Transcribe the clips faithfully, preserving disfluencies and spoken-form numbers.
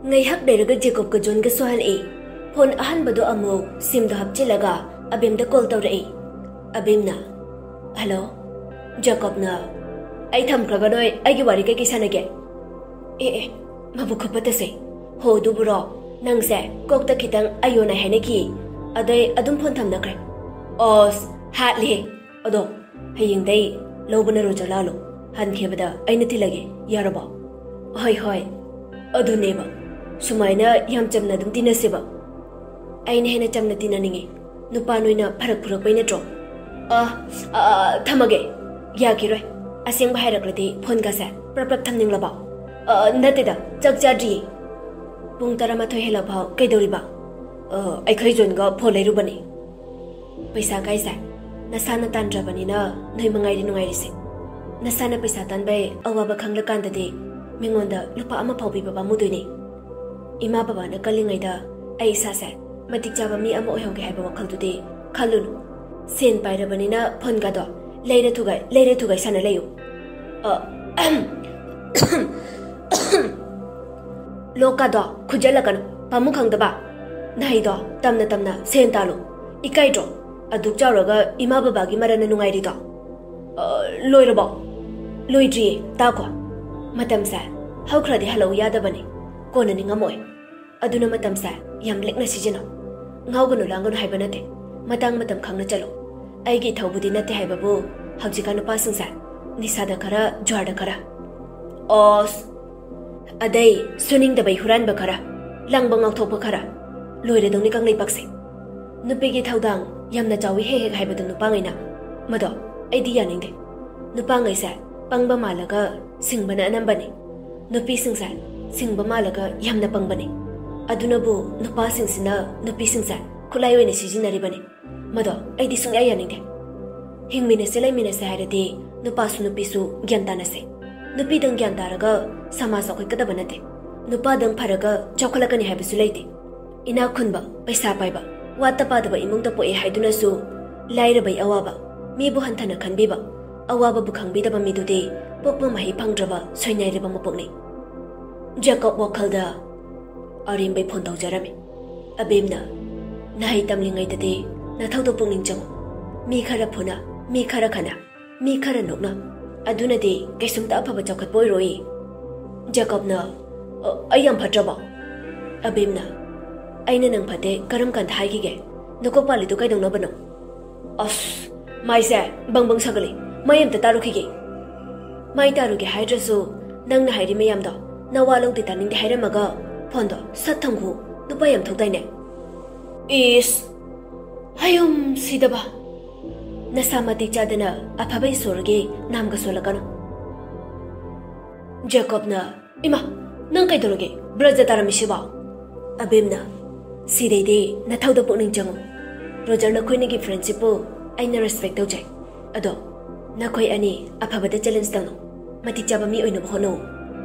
ꯉꯥꯏꯍꯥꯛ ꯂꯩꯔꯒ ꯖꯦꯀꯣꯕꯀ ꯖꯣꯟꯒꯁꯨ ꯍꯜꯂꯛꯏ꯫ ꯐꯣꯟ ꯑꯍꯥꯟꯕꯗꯣ ꯑꯃꯨꯛ ꯁꯤꯝꯗꯣ ꯍꯥꯞꯆꯤꯜꯂꯒ ꯑꯕꯦꯝꯗ ꯀꯣꯜ ꯇꯧꯔꯛꯏ꯫ ꯑꯕꯦꯝꯅ, "ꯍꯜꯂꯣ?" ꯖꯦꯀꯣꯕꯅ, "ꯑꯩ ꯊꯝꯈ꯭ꯔꯒ ꯅꯣꯏ ꯑꯩꯒꯤ ꯋꯥꯔꯤ ꯀꯩꯀꯩ ꯁꯥꯟꯅꯒꯦ?" "ꯑꯦ ꯑꯦ, ꯃꯕꯨꯛ ꯈꯨꯐꯠꯇꯁꯦ꯫ ꯍꯣ ꯑꯗꯨꯕꯨꯔꯣ? ꯅꯪꯁꯦ ꯀꯣꯛꯇ ꯈꯤꯇꯪ ꯑꯌꯣꯟꯅꯩ ꯍꯥꯏꯅꯈꯤ꯫ ꯑꯗꯩ ꯑꯗꯨꯝ ꯐꯣꯟ ꯊꯝꯅꯈ꯭ꯔꯦ꯫" "ꯑꯁ, ꯍꯥꯠꯂꯦ꯫ ꯑꯗꯣ ꯍꯌꯦꯡꯗꯩ ꯂꯧꯕꯅ ꯔꯣꯖ ꯂꯥꯜꯂꯣ꯫ ꯍꯟꯈꯤꯕꯗ ꯑꯩꯅ ꯊꯤꯜꯂꯒꯦ, ꯌꯥꯔꯕꯣ?" "ꯍꯣꯏ ꯍꯣꯏ꯫ ꯑꯗꯨꯅꯦꯕ, ꯁꯨꯃꯥꯏꯅ ꯌꯥꯝ ꯆꯝꯅ ꯑꯗꯨꯝ ꯇꯤꯟꯅꯁꯦꯕ꯫" "ꯑꯩꯅ ꯍꯦꯟꯅ ꯆꯝꯅ ꯇꯤꯟꯅꯅꯤꯡꯉꯤ꯫ ꯅꯨꯄꯥ ꯅꯣꯏꯅ ꯐꯔꯛ ꯐꯨꯔꯛꯄꯩ ꯅꯠꯇ꯭ꯔꯣ?" "ꯑ, ꯑ, ꯊꯝꯃꯒꯦ꯫" "ꯌꯥꯈꯤꯔꯣꯏ꯫ ꯑꯁꯦꯡꯕ ꯍꯥꯏꯔꯛꯂꯗꯤ ꯐꯣꯟꯒꯁꯦ ꯄ꯭ꯔꯞ ꯄ꯭ꯔꯞ ꯊꯝꯅꯤꯡꯂꯕꯣ?" "ꯑ, ꯅꯠꯇꯦꯗ, ꯆꯥꯛ ꯆꯥꯗ꯭ꯔꯤꯌꯦ꯫" "ꯄꯨꯡ ꯇꯔꯥꯃꯥꯊꯣꯏ ꯍꯦꯜꯂꯐꯥꯎ ꯀꯩꯗꯧꯔꯤꯕ?" "ꯑ, ꯑꯩꯈꯣꯏ ꯖꯣꯟꯒ ꯐꯣꯟ ꯂꯩꯔꯨꯕꯅꯤ꯫ ꯄꯩꯁꯥ ꯀꯥꯏꯁꯦ ꯅꯁꯥꯅ ꯇꯥꯟꯗ꯭ꯔꯕꯅꯤꯅ ꯅꯣꯏ ꯃꯉꯥꯏꯔꯦ ꯅꯨꯡꯉꯥꯏꯔꯤꯁꯦ꯫ ꯅꯁꯥꯅ ꯄꯩꯁꯥ ꯇꯥꯟꯕꯩ ꯑꯋꯥꯕ ꯈꯪꯂꯀꯥꯟꯗꯗꯤ ꯃꯤꯉꯣꯟꯗ ꯂꯨꯄꯥ ꯑꯃ ꯐꯥꯎ ꯄꯤꯕ ꯄꯥꯝꯃꯨꯗꯣꯏꯅꯦ꯫ ꯏꯃꯥ ꯕꯕꯥꯅ ꯀꯜꯂꯤꯉꯩꯗ ꯑꯩ ꯏꯁꯥꯁꯦ ꯃꯇꯤꯛ ꯆꯥꯕ ꯃꯤ ꯑꯃ ꯑꯣꯏꯍꯧꯒꯦ ꯍꯥꯏꯕ ꯋꯥꯈꯜꯗꯨꯗꯤ ꯈꯜꯂꯨꯅꯨ꯫ ꯁꯦꯟ ꯄꯥꯏꯔꯕꯅꯤꯅ ꯐꯣꯟꯒꯗꯣ ꯂꯩꯔ ꯊꯨꯒꯥꯏ, ꯂꯩꯔ ꯊꯨꯒꯥꯏ ꯁꯥꯟꯅ ꯂꯩꯌꯨ꯫" ꯑ, ꯂꯣꯛꯀꯗꯣ ꯈꯨꯖꯜꯂꯛꯀꯅꯨ, ꯄꯥꯝꯃꯨ ꯈꯪꯗꯕ꯫ ꯅꯍꯩꯗꯣ ꯇꯝꯅ ꯇꯝꯅ ꯁꯦꯟ ꯇꯥꯜꯂꯨ꯫ ꯏꯀꯥꯏꯗ꯭ꯔꯣ? ꯑꯗꯨꯛ ꯆꯥꯎꯔꯒ ꯏꯃꯥ ꯕꯕꯥꯒꯤ ꯃꯔꯟꯅ ꯅꯨꯡꯉꯥꯏꯔꯤꯗꯣ꯫ ꯑ, ꯂꯣꯏꯔꯕꯣ? ꯂꯣꯏꯗ꯭ꯔꯤꯌꯦ, ꯇꯥꯈꯣ꯫ ꯃꯇꯝꯁꯦ ꯍꯧꯈ꯭ꯔꯗꯤ ꯍꯜꯂꯛꯎ ꯌꯥꯗꯕꯅꯤ, ꯀꯣꯟꯅ ꯅꯤꯡꯉꯝꯃꯣꯏ꯫ ꯑꯗꯨꯅ ꯃꯇꯝꯁꯦ ꯌꯥꯝ ꯂꯤꯛꯅ ꯁꯤꯖꯤꯟꯅꯧ꯫ ꯉꯥꯎꯒꯅꯨ ꯂꯥꯡꯒꯅꯨ ꯍꯥꯏꯕ ꯅꯠꯇꯦ, ꯃꯇꯥꯡ ꯃꯇꯝ ꯈꯪꯅ ꯆꯠꯂꯨ꯫ ꯑꯩꯒꯤ ꯏꯊꯧꯕꯨꯗꯤ ꯅꯠꯇꯦ ꯍꯥꯏꯕꯕꯨ, ꯍꯧꯖꯤꯛꯀꯥꯟ ꯅꯨꯄꯥꯁꯤꯡꯁꯦ ꯅꯤꯁꯥꯗ ꯈꯔ, ꯖ꯭ꯋꯥꯔꯗ ꯈꯔ꯫ ꯑꯣꯁ! ꯑꯗꯩ ꯁꯨꯅꯤꯡꯗꯕꯩ ꯍꯨꯔꯥꯟꯕ ꯈꯔ, ꯂꯪꯕ ꯉꯥꯎꯊꯣꯛꯄ ꯈꯔ꯫ ꯂꯣꯏꯔꯗꯧꯅꯤ ꯀꯪꯂꯩꯄꯥꯛꯁꯦ꯫ ꯅꯨꯄꯤꯒꯤ ꯊꯧꯗꯥꯡ ꯌꯥꯝꯅ ꯆꯥꯎꯏ ꯍꯦꯛ ꯍꯦꯛ ꯍꯥꯏꯕꯗꯣ ꯅꯨꯄꯥꯉꯩꯅ꯫ ꯃꯗꯣ ꯑꯩꯗꯤ ꯌꯥꯅꯤꯡꯗꯦ꯫ ꯅꯨꯄꯥꯉꯩꯁꯦ ꯄꯪꯕ ꯃꯥꯜꯂꯒ ꯁꯤꯡꯕꯅ ꯑꯅꯝꯕꯅꯤ꯫ ꯅꯨꯄꯤꯁꯤꯡꯁꯦ ꯁꯤꯡꯕ ꯃꯥꯜꯂꯒ ꯌꯥꯝꯅ ꯄꯪꯕꯅꯤ꯫ ꯑꯗꯨꯅꯕꯨ ꯅꯨꯄꯥꯁꯤꯡꯁꯤꯅ ꯅꯨꯄꯤꯁꯤꯡꯁꯦ ꯈꯨꯠꯂꯥꯏ ꯑꯣꯏꯅ ꯁꯤꯖꯤꯟꯅꯔꯤꯕꯅꯤ꯫ ꯃꯗꯣ ꯑꯩꯗꯤ ꯁꯨꯡꯌꯥ ꯌꯥꯅꯤꯡꯗꯦ꯫ ꯍꯤꯡꯃꯤꯟꯅꯁꯦ ꯂꯩꯃꯤꯟꯅꯁꯦ ꯍꯥꯏꯔꯗꯤ ꯅꯨꯄꯥꯁꯨ ꯅꯨꯄꯤꯁꯨ ꯒ꯭ꯌꯥꯟ ꯇꯥꯅꯁꯦ꯫ ꯅꯨꯄꯤꯗꯪ ꯒ꯭ꯌꯥꯟ ꯇꯥꯔꯒ ꯁꯃꯥꯖ ꯆꯥꯎꯈꯠꯀꯗꯕ ꯅꯠꯇꯦ꯫ ꯅꯨꯄꯥꯗꯪ ꯐꯔꯒ ꯆꯥꯎꯈꯠꯂꯛꯀꯅꯤ ꯍꯥꯏꯕꯁꯨ ꯂꯩꯇꯦ꯫ ꯏꯅꯥꯛ ꯈꯨꯟꯕ, ꯄꯩꯁꯥ ꯄꯥꯏꯕ, ꯋꯥꯠꯇ ꯄꯥꯗꯕ ꯏꯃꯨꯡꯗ ꯄꯣꯛꯑꯦ ꯍꯥꯏꯗꯨꯅꯁꯨ ꯂꯥꯏꯔꯕꯩ ꯑꯋꯥꯕ, ꯃꯤꯕꯨ ꯍꯟꯊꯅ ꯈꯟꯕꯤꯕ, ꯑꯋꯥꯕꯕꯨ ꯈꯪꯕꯤꯗꯕ ꯃꯤꯗꯨꯗꯤ ꯄꯣꯛꯄ ꯃꯍꯩ ꯐꯪꯗ꯭ꯔꯕ ꯁꯣꯏꯅꯥꯏꯔꯕ ꯃꯄꯣꯛꯅꯤ꯫ ꯖꯦꯀꯣꯕ ꯋꯥꯈꯜꯗ ꯑꯔꯦꯝꯕꯩ ꯐꯣꯟ ꯇꯧꯖꯔꯝꯃꯤ꯫ ꯑꯕꯦꯝꯅ, "ꯅꯍꯩ ꯇꯝꯂꯤꯉꯩꯗꯗꯤ ꯅꯊꯧꯗꯣ ꯄꯨꯛꯅꯤꯡ ꯆꯪꯉꯨ꯫ ꯃꯤ ꯈꯔ ꯐꯨꯅ, ꯃꯤ ꯈꯔ ꯈꯠꯅ, ꯃꯤ ꯈꯔ ꯅꯣꯛꯅ, ꯑꯗꯨꯅꯗꯤ ꯀꯩꯁꯨꯝꯇ ꯑꯐꯕ ꯆꯥꯎꯈꯠꯄ ꯑꯣꯏꯔꯣꯏ꯫" ꯖꯦꯀꯣꯕꯅ, "ꯑ, ꯑꯩ ꯌꯥꯝ ꯐꯠꯇ꯭ꯔꯕꯣ?" ꯑꯕꯦꯝꯅ, "ꯑꯩꯅ ꯅꯪ ꯐꯠꯇꯦ ꯀꯔꯝ ꯀꯥꯟꯗ ꯍꯥꯏꯈꯤꯒꯦ? ꯅꯀꯣꯛ ꯄꯥꯜꯂꯤꯗꯨ ꯀꯩꯗꯧꯅꯕꯅꯣ?" "ꯑꯁ, ꯃꯥꯏꯁꯦ ꯕꯪ ꯕꯪ ꯁꯥꯒꯠꯂꯤ꯫ ꯃꯩ ꯑꯝꯇ ꯇꯥꯔꯨꯈꯤꯒꯦ꯫" "ꯃꯩ ꯇꯥꯔꯨꯒꯦ ꯍꯥꯏꯗ꯭ꯔꯁꯨ ꯅꯪꯅ ꯍꯥꯏꯔꯤ ꯃꯌꯥꯝꯗꯣ ꯅꯋꯥ ꯂꯧꯗꯦ ꯇꯥꯅꯤꯡꯗꯦ ꯍꯥꯏꯔꯝꯃꯒ ꯐꯣꯟꯗꯣ ꯁꯠ ꯊꯝꯈꯣ꯫ ꯅꯨꯄꯥ ꯌꯥꯝ ꯊꯣꯛꯇꯥꯏꯅꯦ?" "ꯏꯁ, ꯍꯌꯨꯝ ꯁꯤꯗꯕ꯫ ꯅꯁꯥ ꯃꯇꯤꯛ ꯆꯥꯗꯅ ꯑꯐꯕ ꯏꯁꯣꯔꯒꯤ ꯅꯥꯝꯒ ꯁꯣꯜꯂꯛꯀꯅꯨ꯫" ꯖꯦꯀꯣꯕꯅ, "ꯏꯃꯥ, ꯅꯪ ꯀꯩꯗꯧꯔꯒꯦ? ꯕ꯭ꯔꯖ ꯇꯥꯔꯝꯃꯤꯁꯤꯕꯣ?" ꯑꯕꯦꯝꯅ, "ꯁꯤꯗꯩꯗꯤ ꯅꯊꯧꯗ ꯄꯨꯛꯅꯤꯡ ꯆꯪꯉꯨ꯫ ꯔꯣꯖꯔ, ꯅꯈꯣꯏꯅꯤꯒꯤ ꯐ꯭ꯔꯦꯟꯁꯤꯞꯄꯨ ꯑꯩꯅ ꯔꯦꯁꯄꯦꯛ ꯇꯧꯖꯩ꯫ ꯑꯗꯣ ꯅꯈꯣꯏ ꯑꯅꯤ ꯑꯐꯕꯗ ꯆꯦꯂꯦꯟꯖ ꯇꯧꯅꯧ꯫ ꯃꯇꯤꯛ ꯆꯥꯕ ꯃꯤ ꯑꯣꯏꯅꯕ ꯍꯣꯠꯅꯧ꯫"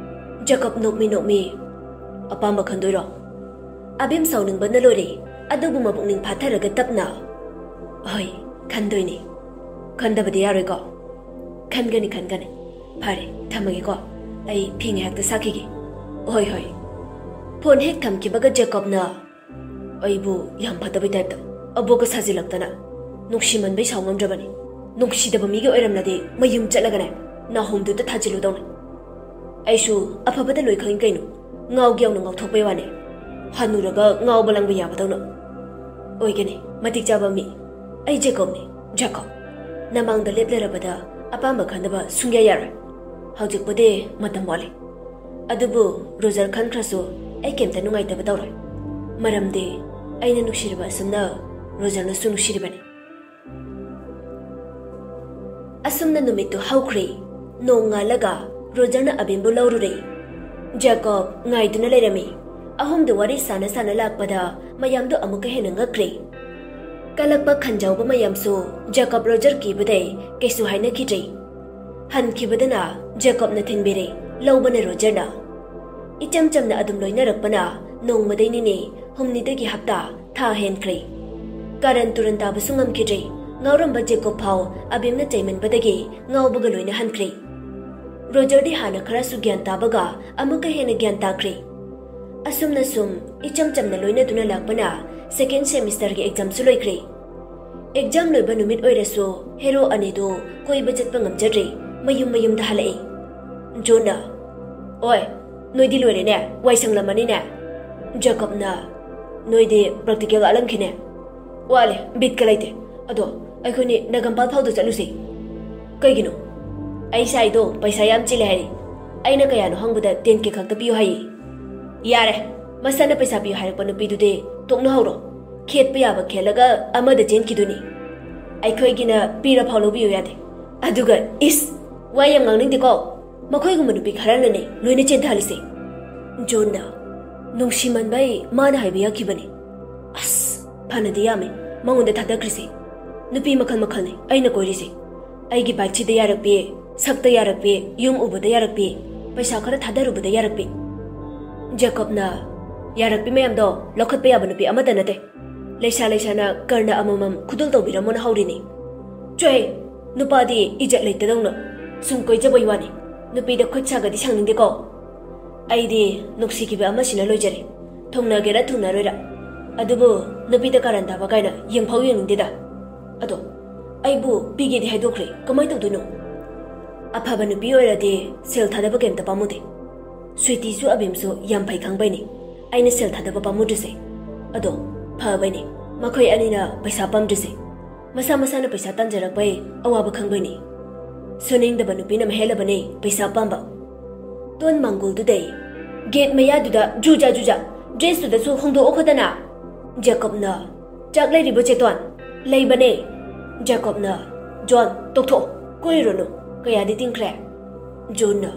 ꯖꯦꯀꯣꯕ ꯅꯣꯛꯃꯤ ꯅꯣꯛꯃꯤ, "ꯑꯄꯥꯝꯕ ꯈꯟꯗꯣꯏꯔꯣ?" ꯑꯕꯦꯝ ꯁꯥꯎꯅꯤꯡꯕꯅ ꯂꯣꯏꯔꯦ, ꯑꯗꯨꯕꯨ ꯃꯄꯨꯛꯅꯤꯡ ꯐꯥꯊꯔꯒ ꯇꯞꯅ, "ꯍꯣꯏ, ꯈꯟꯗꯣꯏꯅꯤ꯫ ꯈꯟꯗꯕꯗꯤ ꯌꯥꯔꯣꯏꯀꯣ?" "ꯈꯟꯒꯅꯤ, ꯈꯟꯒꯅꯤ꯫ ꯐꯔꯦ, ꯊꯝꯃꯒꯦꯀꯣ꯫ ꯑꯩ ꯐꯤ ꯉꯥꯏꯍꯥꯛꯇ ꯁꯥꯈꯤꯒꯦ꯫" "ꯍꯣꯏ, ꯍꯣꯏ꯫" ꯐꯣꯟ ꯍꯦꯛ ꯊꯝꯈꯤꯕꯒ ꯖꯦꯀꯣꯕꯅ, "ꯑꯩꯕꯨ ꯌꯥꯝ ꯐꯠꯇꯕꯩ ꯇꯥꯏꯞꯇ ꯑꯕꯣꯛꯀ ꯁꯥꯖꯤꯜꯂꯛꯇꯅ꯫ ꯅꯨꯡꯁꯤꯃꯟꯕꯩ ꯁꯥꯎ ꯉꯝꯗ꯭ꯔꯕꯅꯤ꯫ ꯅꯨꯡꯁꯤꯗꯕ ꯃꯤꯒꯤ ꯑꯣꯏꯔꯝꯂꯗꯤ ꯃꯌꯨꯝ ꯆꯠꯂꯒꯅꯦ, ꯅꯥꯍꯣꯝꯗꯨꯗ ꯊꯥꯖꯤꯜꯂꯨꯗꯧꯅꯤ꯫ ꯑꯩꯁꯨ ꯑꯐꯕꯗ ꯂꯣꯏ ꯈꯪꯉꯤ ꯀꯩꯅꯣ꯫ ꯉꯥꯎꯒꯦ ꯌꯥꯎꯅ ꯉꯥꯎꯊꯣꯛꯄꯩ ꯋꯥꯅꯦ꯫ ꯍꯅꯨꯔꯒ ꯉꯥꯎꯕ ꯂꯪꯕ ꯌꯥꯕꯗꯧꯅ꯫ ꯑꯣꯏꯒꯅꯤ, ꯃꯇꯤꯛ ꯆꯥꯕ ꯃꯤ꯫ ꯑꯩ ꯖꯦꯀꯣꯕꯅꯤ, ꯖꯦꯀꯣꯕ꯫ ꯅꯃꯥꯡꯗ ꯂꯦꯞꯂꯔꯕꯗ ꯑꯄꯥꯝꯕ ꯈꯟꯗꯕ ꯁꯨꯡꯌꯥ ꯌꯥꯔꯣꯏ꯫ ꯍꯧꯖꯤꯛꯄꯨꯗꯤ ꯃꯇꯝ ꯋꯥꯠꯂꯤ꯫ ꯑꯗꯨꯕꯨ ꯔꯣꯖꯔ ꯈꯟꯈ꯭ꯔꯁꯨ ꯑꯩ ꯀꯩꯝꯇ ꯅꯨꯡꯉꯥꯏꯇꯕ ꯇꯧꯔꯣꯏ꯫ ꯃꯔꯝꯗꯤ ꯑꯩꯅ ꯅꯨꯡꯁꯤꯔꯤꯕ ꯑꯁꯨꯝꯅ ꯔꯣꯖꯔꯅꯁꯨ ꯅꯨꯡꯁꯤꯔꯤꯕꯅꯤ꯫" ꯑꯁꯨꯝꯅ ꯅꯨꯃꯤꯠꯇꯨ ꯍꯧꯈ꯭ꯔꯦ꯫ ꯅꯣꯡꯉꯥꯜꯂꯒ ꯔꯣꯖꯔꯅ ꯑꯕꯦꯝꯕꯨ ꯂꯧꯔꯨꯔꯦ꯫ ꯖꯦꯀꯣꯕ ꯉꯥꯏꯗꯨꯅ ꯂꯩꯔꯝꯃꯤ꯫ ꯑꯍꯨꯝꯗꯨ ꯋꯥꯔꯤ ꯁꯥꯟꯅ ꯁꯥꯟꯅ ꯂꯥꯛꯄꯗ ꯃꯌꯥꯝꯗꯨ ꯑꯃꯨꯛꯀ ꯍꯦꯟꯅ ꯉꯛꯈ꯭ꯔꯦ꯫ ꯀꯂꯛꯄ ꯈꯟꯖꯥꯎꯕ ꯃꯌꯥꯝꯁꯨ ꯖꯦꯀꯣꯕ ꯔꯣꯖꯔ ꯀꯤꯕꯗꯩ ꯀꯩꯁꯨ ꯍꯥꯏꯅꯈꯤꯗ꯭ꯔꯦ꯫ ꯍꯟꯈꯤꯕꯗꯅ ꯖꯦꯀꯣꯕꯅ ꯊꯤꯟꯕꯤꯔꯦ, ꯂꯧꯕꯅ ꯔꯣꯖꯔꯅ꯫ ꯏꯆꯝ ꯆꯝꯅ ꯑꯗꯨꯝ ꯂꯣꯏꯅꯔꯛꯄꯅ ꯅꯣꯡꯃꯗꯩ ꯅꯤꯅꯤ, ꯍꯨꯝꯅꯤꯗꯒꯤ ꯍꯞꯇꯥ, ꯊꯥ ꯍꯦꯟꯈ꯭ꯔꯦ꯫ ꯀꯥꯔꯟ ꯇꯨꯔꯟ ꯇꯥꯕꯁꯨ ꯉꯝꯈꯤꯗ꯭ꯔꯦ꯫ ꯉꯥꯎꯔꯝꯕ ꯖꯦꯀꯣꯕ ꯐꯥꯎ ꯑꯕꯦꯝꯅ ꯆꯩꯃꯟꯕꯗꯒꯤ ꯉꯥꯎꯕꯒ ꯂꯣꯏꯅ ꯍꯟꯈ꯭ꯔꯦ꯫ ꯔꯣꯖꯔꯗꯤ ꯍꯥꯟꯅ ꯈꯔꯁꯨ ꯒ꯭ꯌꯥꯟ ꯇꯥꯕꯒ ꯑꯃꯨꯛꯀ ꯍꯦꯟꯅ ꯒ꯭ꯌꯥꯟ ꯇꯥꯈ꯭ꯔꯦ꯫ ꯑꯁꯨꯝꯅ ꯁꯨꯝ ꯏꯆꯝ ꯆꯝꯅ ꯂꯣꯏꯅꯗꯨꯅ ꯂꯥꯛꯄꯅ second semesterꯒꯤ examꯁꯨ ꯂꯣꯏꯈ꯭ꯔꯦ꯫ Exam ꯂꯣꯏꯕ ꯅꯨꯃꯤꯠ ꯑꯣꯏꯔꯁꯨ ꯍꯦꯔꯣ ꯑꯅꯤꯗꯨ ꯀꯣꯏꯕ ꯆꯠꯄ ꯉꯝꯖꯗ꯭ꯔꯦ, ꯃꯌꯨꯝ ꯃꯌꯨꯝꯗ ꯍꯜꯂꯛꯏ꯫ ꯖꯣꯟꯅ, "ꯑꯣꯏ, ꯅꯣꯏꯗꯤ ꯂꯣꯏꯔꯦꯅꯦ, ꯋꯥꯏ ꯁꯪꯂꯝꯃꯅꯤꯅꯦ?" ꯖꯦꯀꯣꯕꯅ, "ꯅꯣꯏꯗꯤ practical ꯋꯥꯠꯂꯝꯈꯤꯅꯦ?" "ꯋꯥꯠꯂꯦ, ꯕꯤꯠꯀ ꯂꯩꯇꯦ꯫ ꯑꯗꯣ ꯑꯩꯈꯣꯏꯅꯤ ꯅꯒꯝꯄꯥꯜ ꯐꯥꯎꯗ ꯆꯠꯂꯨꯁꯦ꯫" "ꯀꯩꯒꯤꯅꯣ?" "ꯑꯩ ꯁꯥꯏꯗꯣ ꯄꯩꯁꯥ ꯌꯥꯝ ꯆꯤꯜꯂꯦ ꯍꯥꯏ꯫ ꯑꯩꯅ ꯀꯌꯥꯅꯣ ꯍꯪꯕꯗ ten K ꯈꯛꯇ ꯄꯤꯌꯨ ꯍꯥꯏꯌꯦ꯫" "ꯌꯥꯔꯦ, ꯃꯁꯥꯅ ꯄꯩꯁꯥ ꯄꯤꯌꯨ ꯍꯥꯏꯔꯛꯄ ꯅꯨꯄꯤꯗꯨꯗꯤ ꯇꯣꯛꯅꯍꯧꯔꯣ꯫ ꯈꯦꯠꯄ ꯌꯥꯕ ꯈꯦꯠꯂꯒ ꯑꯃꯗ ꯆꯦꯟꯈꯤꯗꯨꯅꯤ꯫ ꯑꯩꯈꯣꯏꯒꯤꯅ ꯄꯤꯔ ꯐꯥꯎ ꯂꯧꯕꯤꯌꯨ ꯌꯥꯗꯦ꯫ ꯑꯗꯨꯒ ꯏꯁ, ꯋꯥ ꯌꯥꯝ ꯉꯥꯡꯅꯤꯡꯗꯦꯀꯣ꯫ ꯃꯈꯣꯏꯒꯨꯝꯕ ꯅꯨꯄꯤ ꯈꯔꯅꯅꯦ ꯂꯣꯏꯅ ꯆꯦꯟꯊꯍꯜꯂꯤꯁꯦ꯫" ꯖꯣꯟꯅ, "ꯅꯨꯡꯁꯤꯃꯟꯕꯩ ꯃꯥꯅ ꯍꯥꯏꯕ ꯌꯥꯈꯤꯕꯅꯤ꯫" "ꯑꯁ, ꯐꯅꯗꯤ ꯌꯥꯝꯃꯤ ꯃꯉꯣꯟꯗ ꯊꯥꯗꯈ꯭ꯔꯤꯁꯦ꯫ ꯅꯨꯄꯤ ꯃꯈꯜ ꯃꯈꯜꯅꯤ ꯑꯩꯅ ꯀꯣꯏꯔꯤꯁꯦ꯫ ꯑꯩꯒꯤ bikeꯁꯤꯗ ꯌꯥꯔꯛꯄꯤ, ꯁꯛꯇ ꯌꯥꯔꯛꯄꯤ, ꯌꯨꯝ ꯎꯕꯗ ꯌꯥꯔꯛꯄꯤ, ꯄꯩꯁꯥ ꯈꯔ ꯊꯥꯗꯔꯨꯕꯗ ꯌꯥꯔꯛꯄꯤ꯫" ꯖꯦꯀꯣꯕꯅ, "ꯌꯥꯔꯛꯄꯤ ꯃꯌꯥꯝꯗꯣ ꯂꯧꯈꯠꯄ ꯌꯥꯕ ꯅꯨꯄꯤ ꯑꯃꯠꯇ ꯅꯠꯇꯦ꯫ ꯂꯩꯁꯥ ꯂꯩꯁꯥꯅ ꯀꯔꯅ ꯑꯃꯃꯝ ꯈꯨꯗꯣꯜ ꯇꯧꯕꯤꯔꯝꯃꯣꯅ ꯍꯧꯔꯤꯅꯤ꯫ ꯆꯣꯍꯦ, ꯅꯨꯄꯥꯗꯤ ꯏꯖꯠ ꯂꯩꯇꯗꯧꯅ ꯁꯨꯝ ꯀꯣꯏꯖꯕꯩ ꯋꯥꯅꯤ꯫ ꯅꯨꯄꯤꯗ ꯈꯨꯠ ꯁꯥꯒꯗꯤ ꯁꯥꯡꯅꯤꯡꯗꯦꯀꯣ꯫ ꯑꯩꯗꯤ ꯅꯨꯡꯁꯤꯈꯤꯕ ꯑꯃꯁꯤꯅ ꯂꯣꯏꯖꯔꯦ꯫ ꯊꯨꯡꯅꯒꯦꯔꯥ ꯊꯨꯡꯅꯔꯣꯏꯔꯥ꯫ ꯑꯗꯨꯕꯨ ꯅꯨꯄꯤꯗ ꯀꯥꯔꯟ ꯇꯥꯕ ꯀꯥꯏꯅ ꯌꯦꯡꯐꯥꯎ ꯌꯦꯡꯅꯤꯡꯗꯦꯗ꯫ ꯑꯗꯣ ꯑꯩꯕꯨ ꯄꯤꯒꯦꯗꯤ ꯍꯥꯏꯗꯣꯛꯈ꯭ꯔꯦ, ꯀꯃꯥꯏ ꯇꯧꯗꯣꯏꯅꯣ? ꯑꯐꯕ ꯅꯨꯄꯤ ꯑꯣꯏꯔꯗꯤ ꯁꯦꯜ ꯊꯥꯗꯕ ꯀꯩꯝꯇ ꯄꯥꯝꯃꯨꯗꯦ꯫ ꯁ꯭ꯋꯤꯇꯤꯁꯨ ꯑꯕꯤꯝꯁꯨ ꯌꯥꯝ ꯐꯩ ꯈꯪꯕꯩꯅꯤ ꯑꯩꯅ ꯁꯦꯜ ꯊꯥꯗꯕ ꯄꯥꯝꯃꯨꯗ꯭ꯔꯤꯁꯦ꯫ ꯑꯗꯣ ꯐꯕꯩꯅꯤ ꯃꯈꯣꯏ ꯑꯅꯤꯅ ꯄꯩꯁꯥ ꯄꯥꯝꯗ꯭ꯔꯤꯁꯦ꯫ ꯃꯁꯥ ꯃꯁꯥꯅ ꯄꯩꯁꯥ ꯇꯥꯟꯖꯔꯛꯄꯩ ꯑꯋꯥꯕ ꯈꯪꯕꯩꯅꯤ꯫ ꯁꯨꯅꯤꯡꯗꯕ ꯅꯨꯄꯤꯅ ꯃꯍꯦꯜꯂꯕꯅꯦ ꯄꯩꯁꯥ ꯄꯥꯝꯕ꯫" ꯇꯣꯟ ꯃꯥꯡꯒꯣꯜꯗꯨꯗꯩ, "Gate ꯃꯌꯥꯗꯨꯗ ꯖꯨꯖꯥ ꯖꯨꯖꯥ, dressꯇꯨꯗꯁꯨ ꯍꯣꯡꯗꯣꯛꯑꯣ ꯈꯣꯠꯇꯅ꯫" ꯖꯦꯀꯣꯕꯅ, "ꯆꯥꯛ ꯂꯩꯔꯤꯕꯣ ꯆꯦꯇꯣꯟ?" "ꯂꯩꯕꯅꯦ꯫" ꯖꯦꯀꯣꯕꯅ, "ꯖꯣꯟ, ꯇꯣꯛꯊꯣꯛꯑꯣ, ꯀꯣꯏꯔꯨꯔꯅꯨ, ꯀꯌꯥꯗꯤ ꯇꯤꯡꯈ꯭ꯔꯦ?" ꯖꯣꯟꯅ,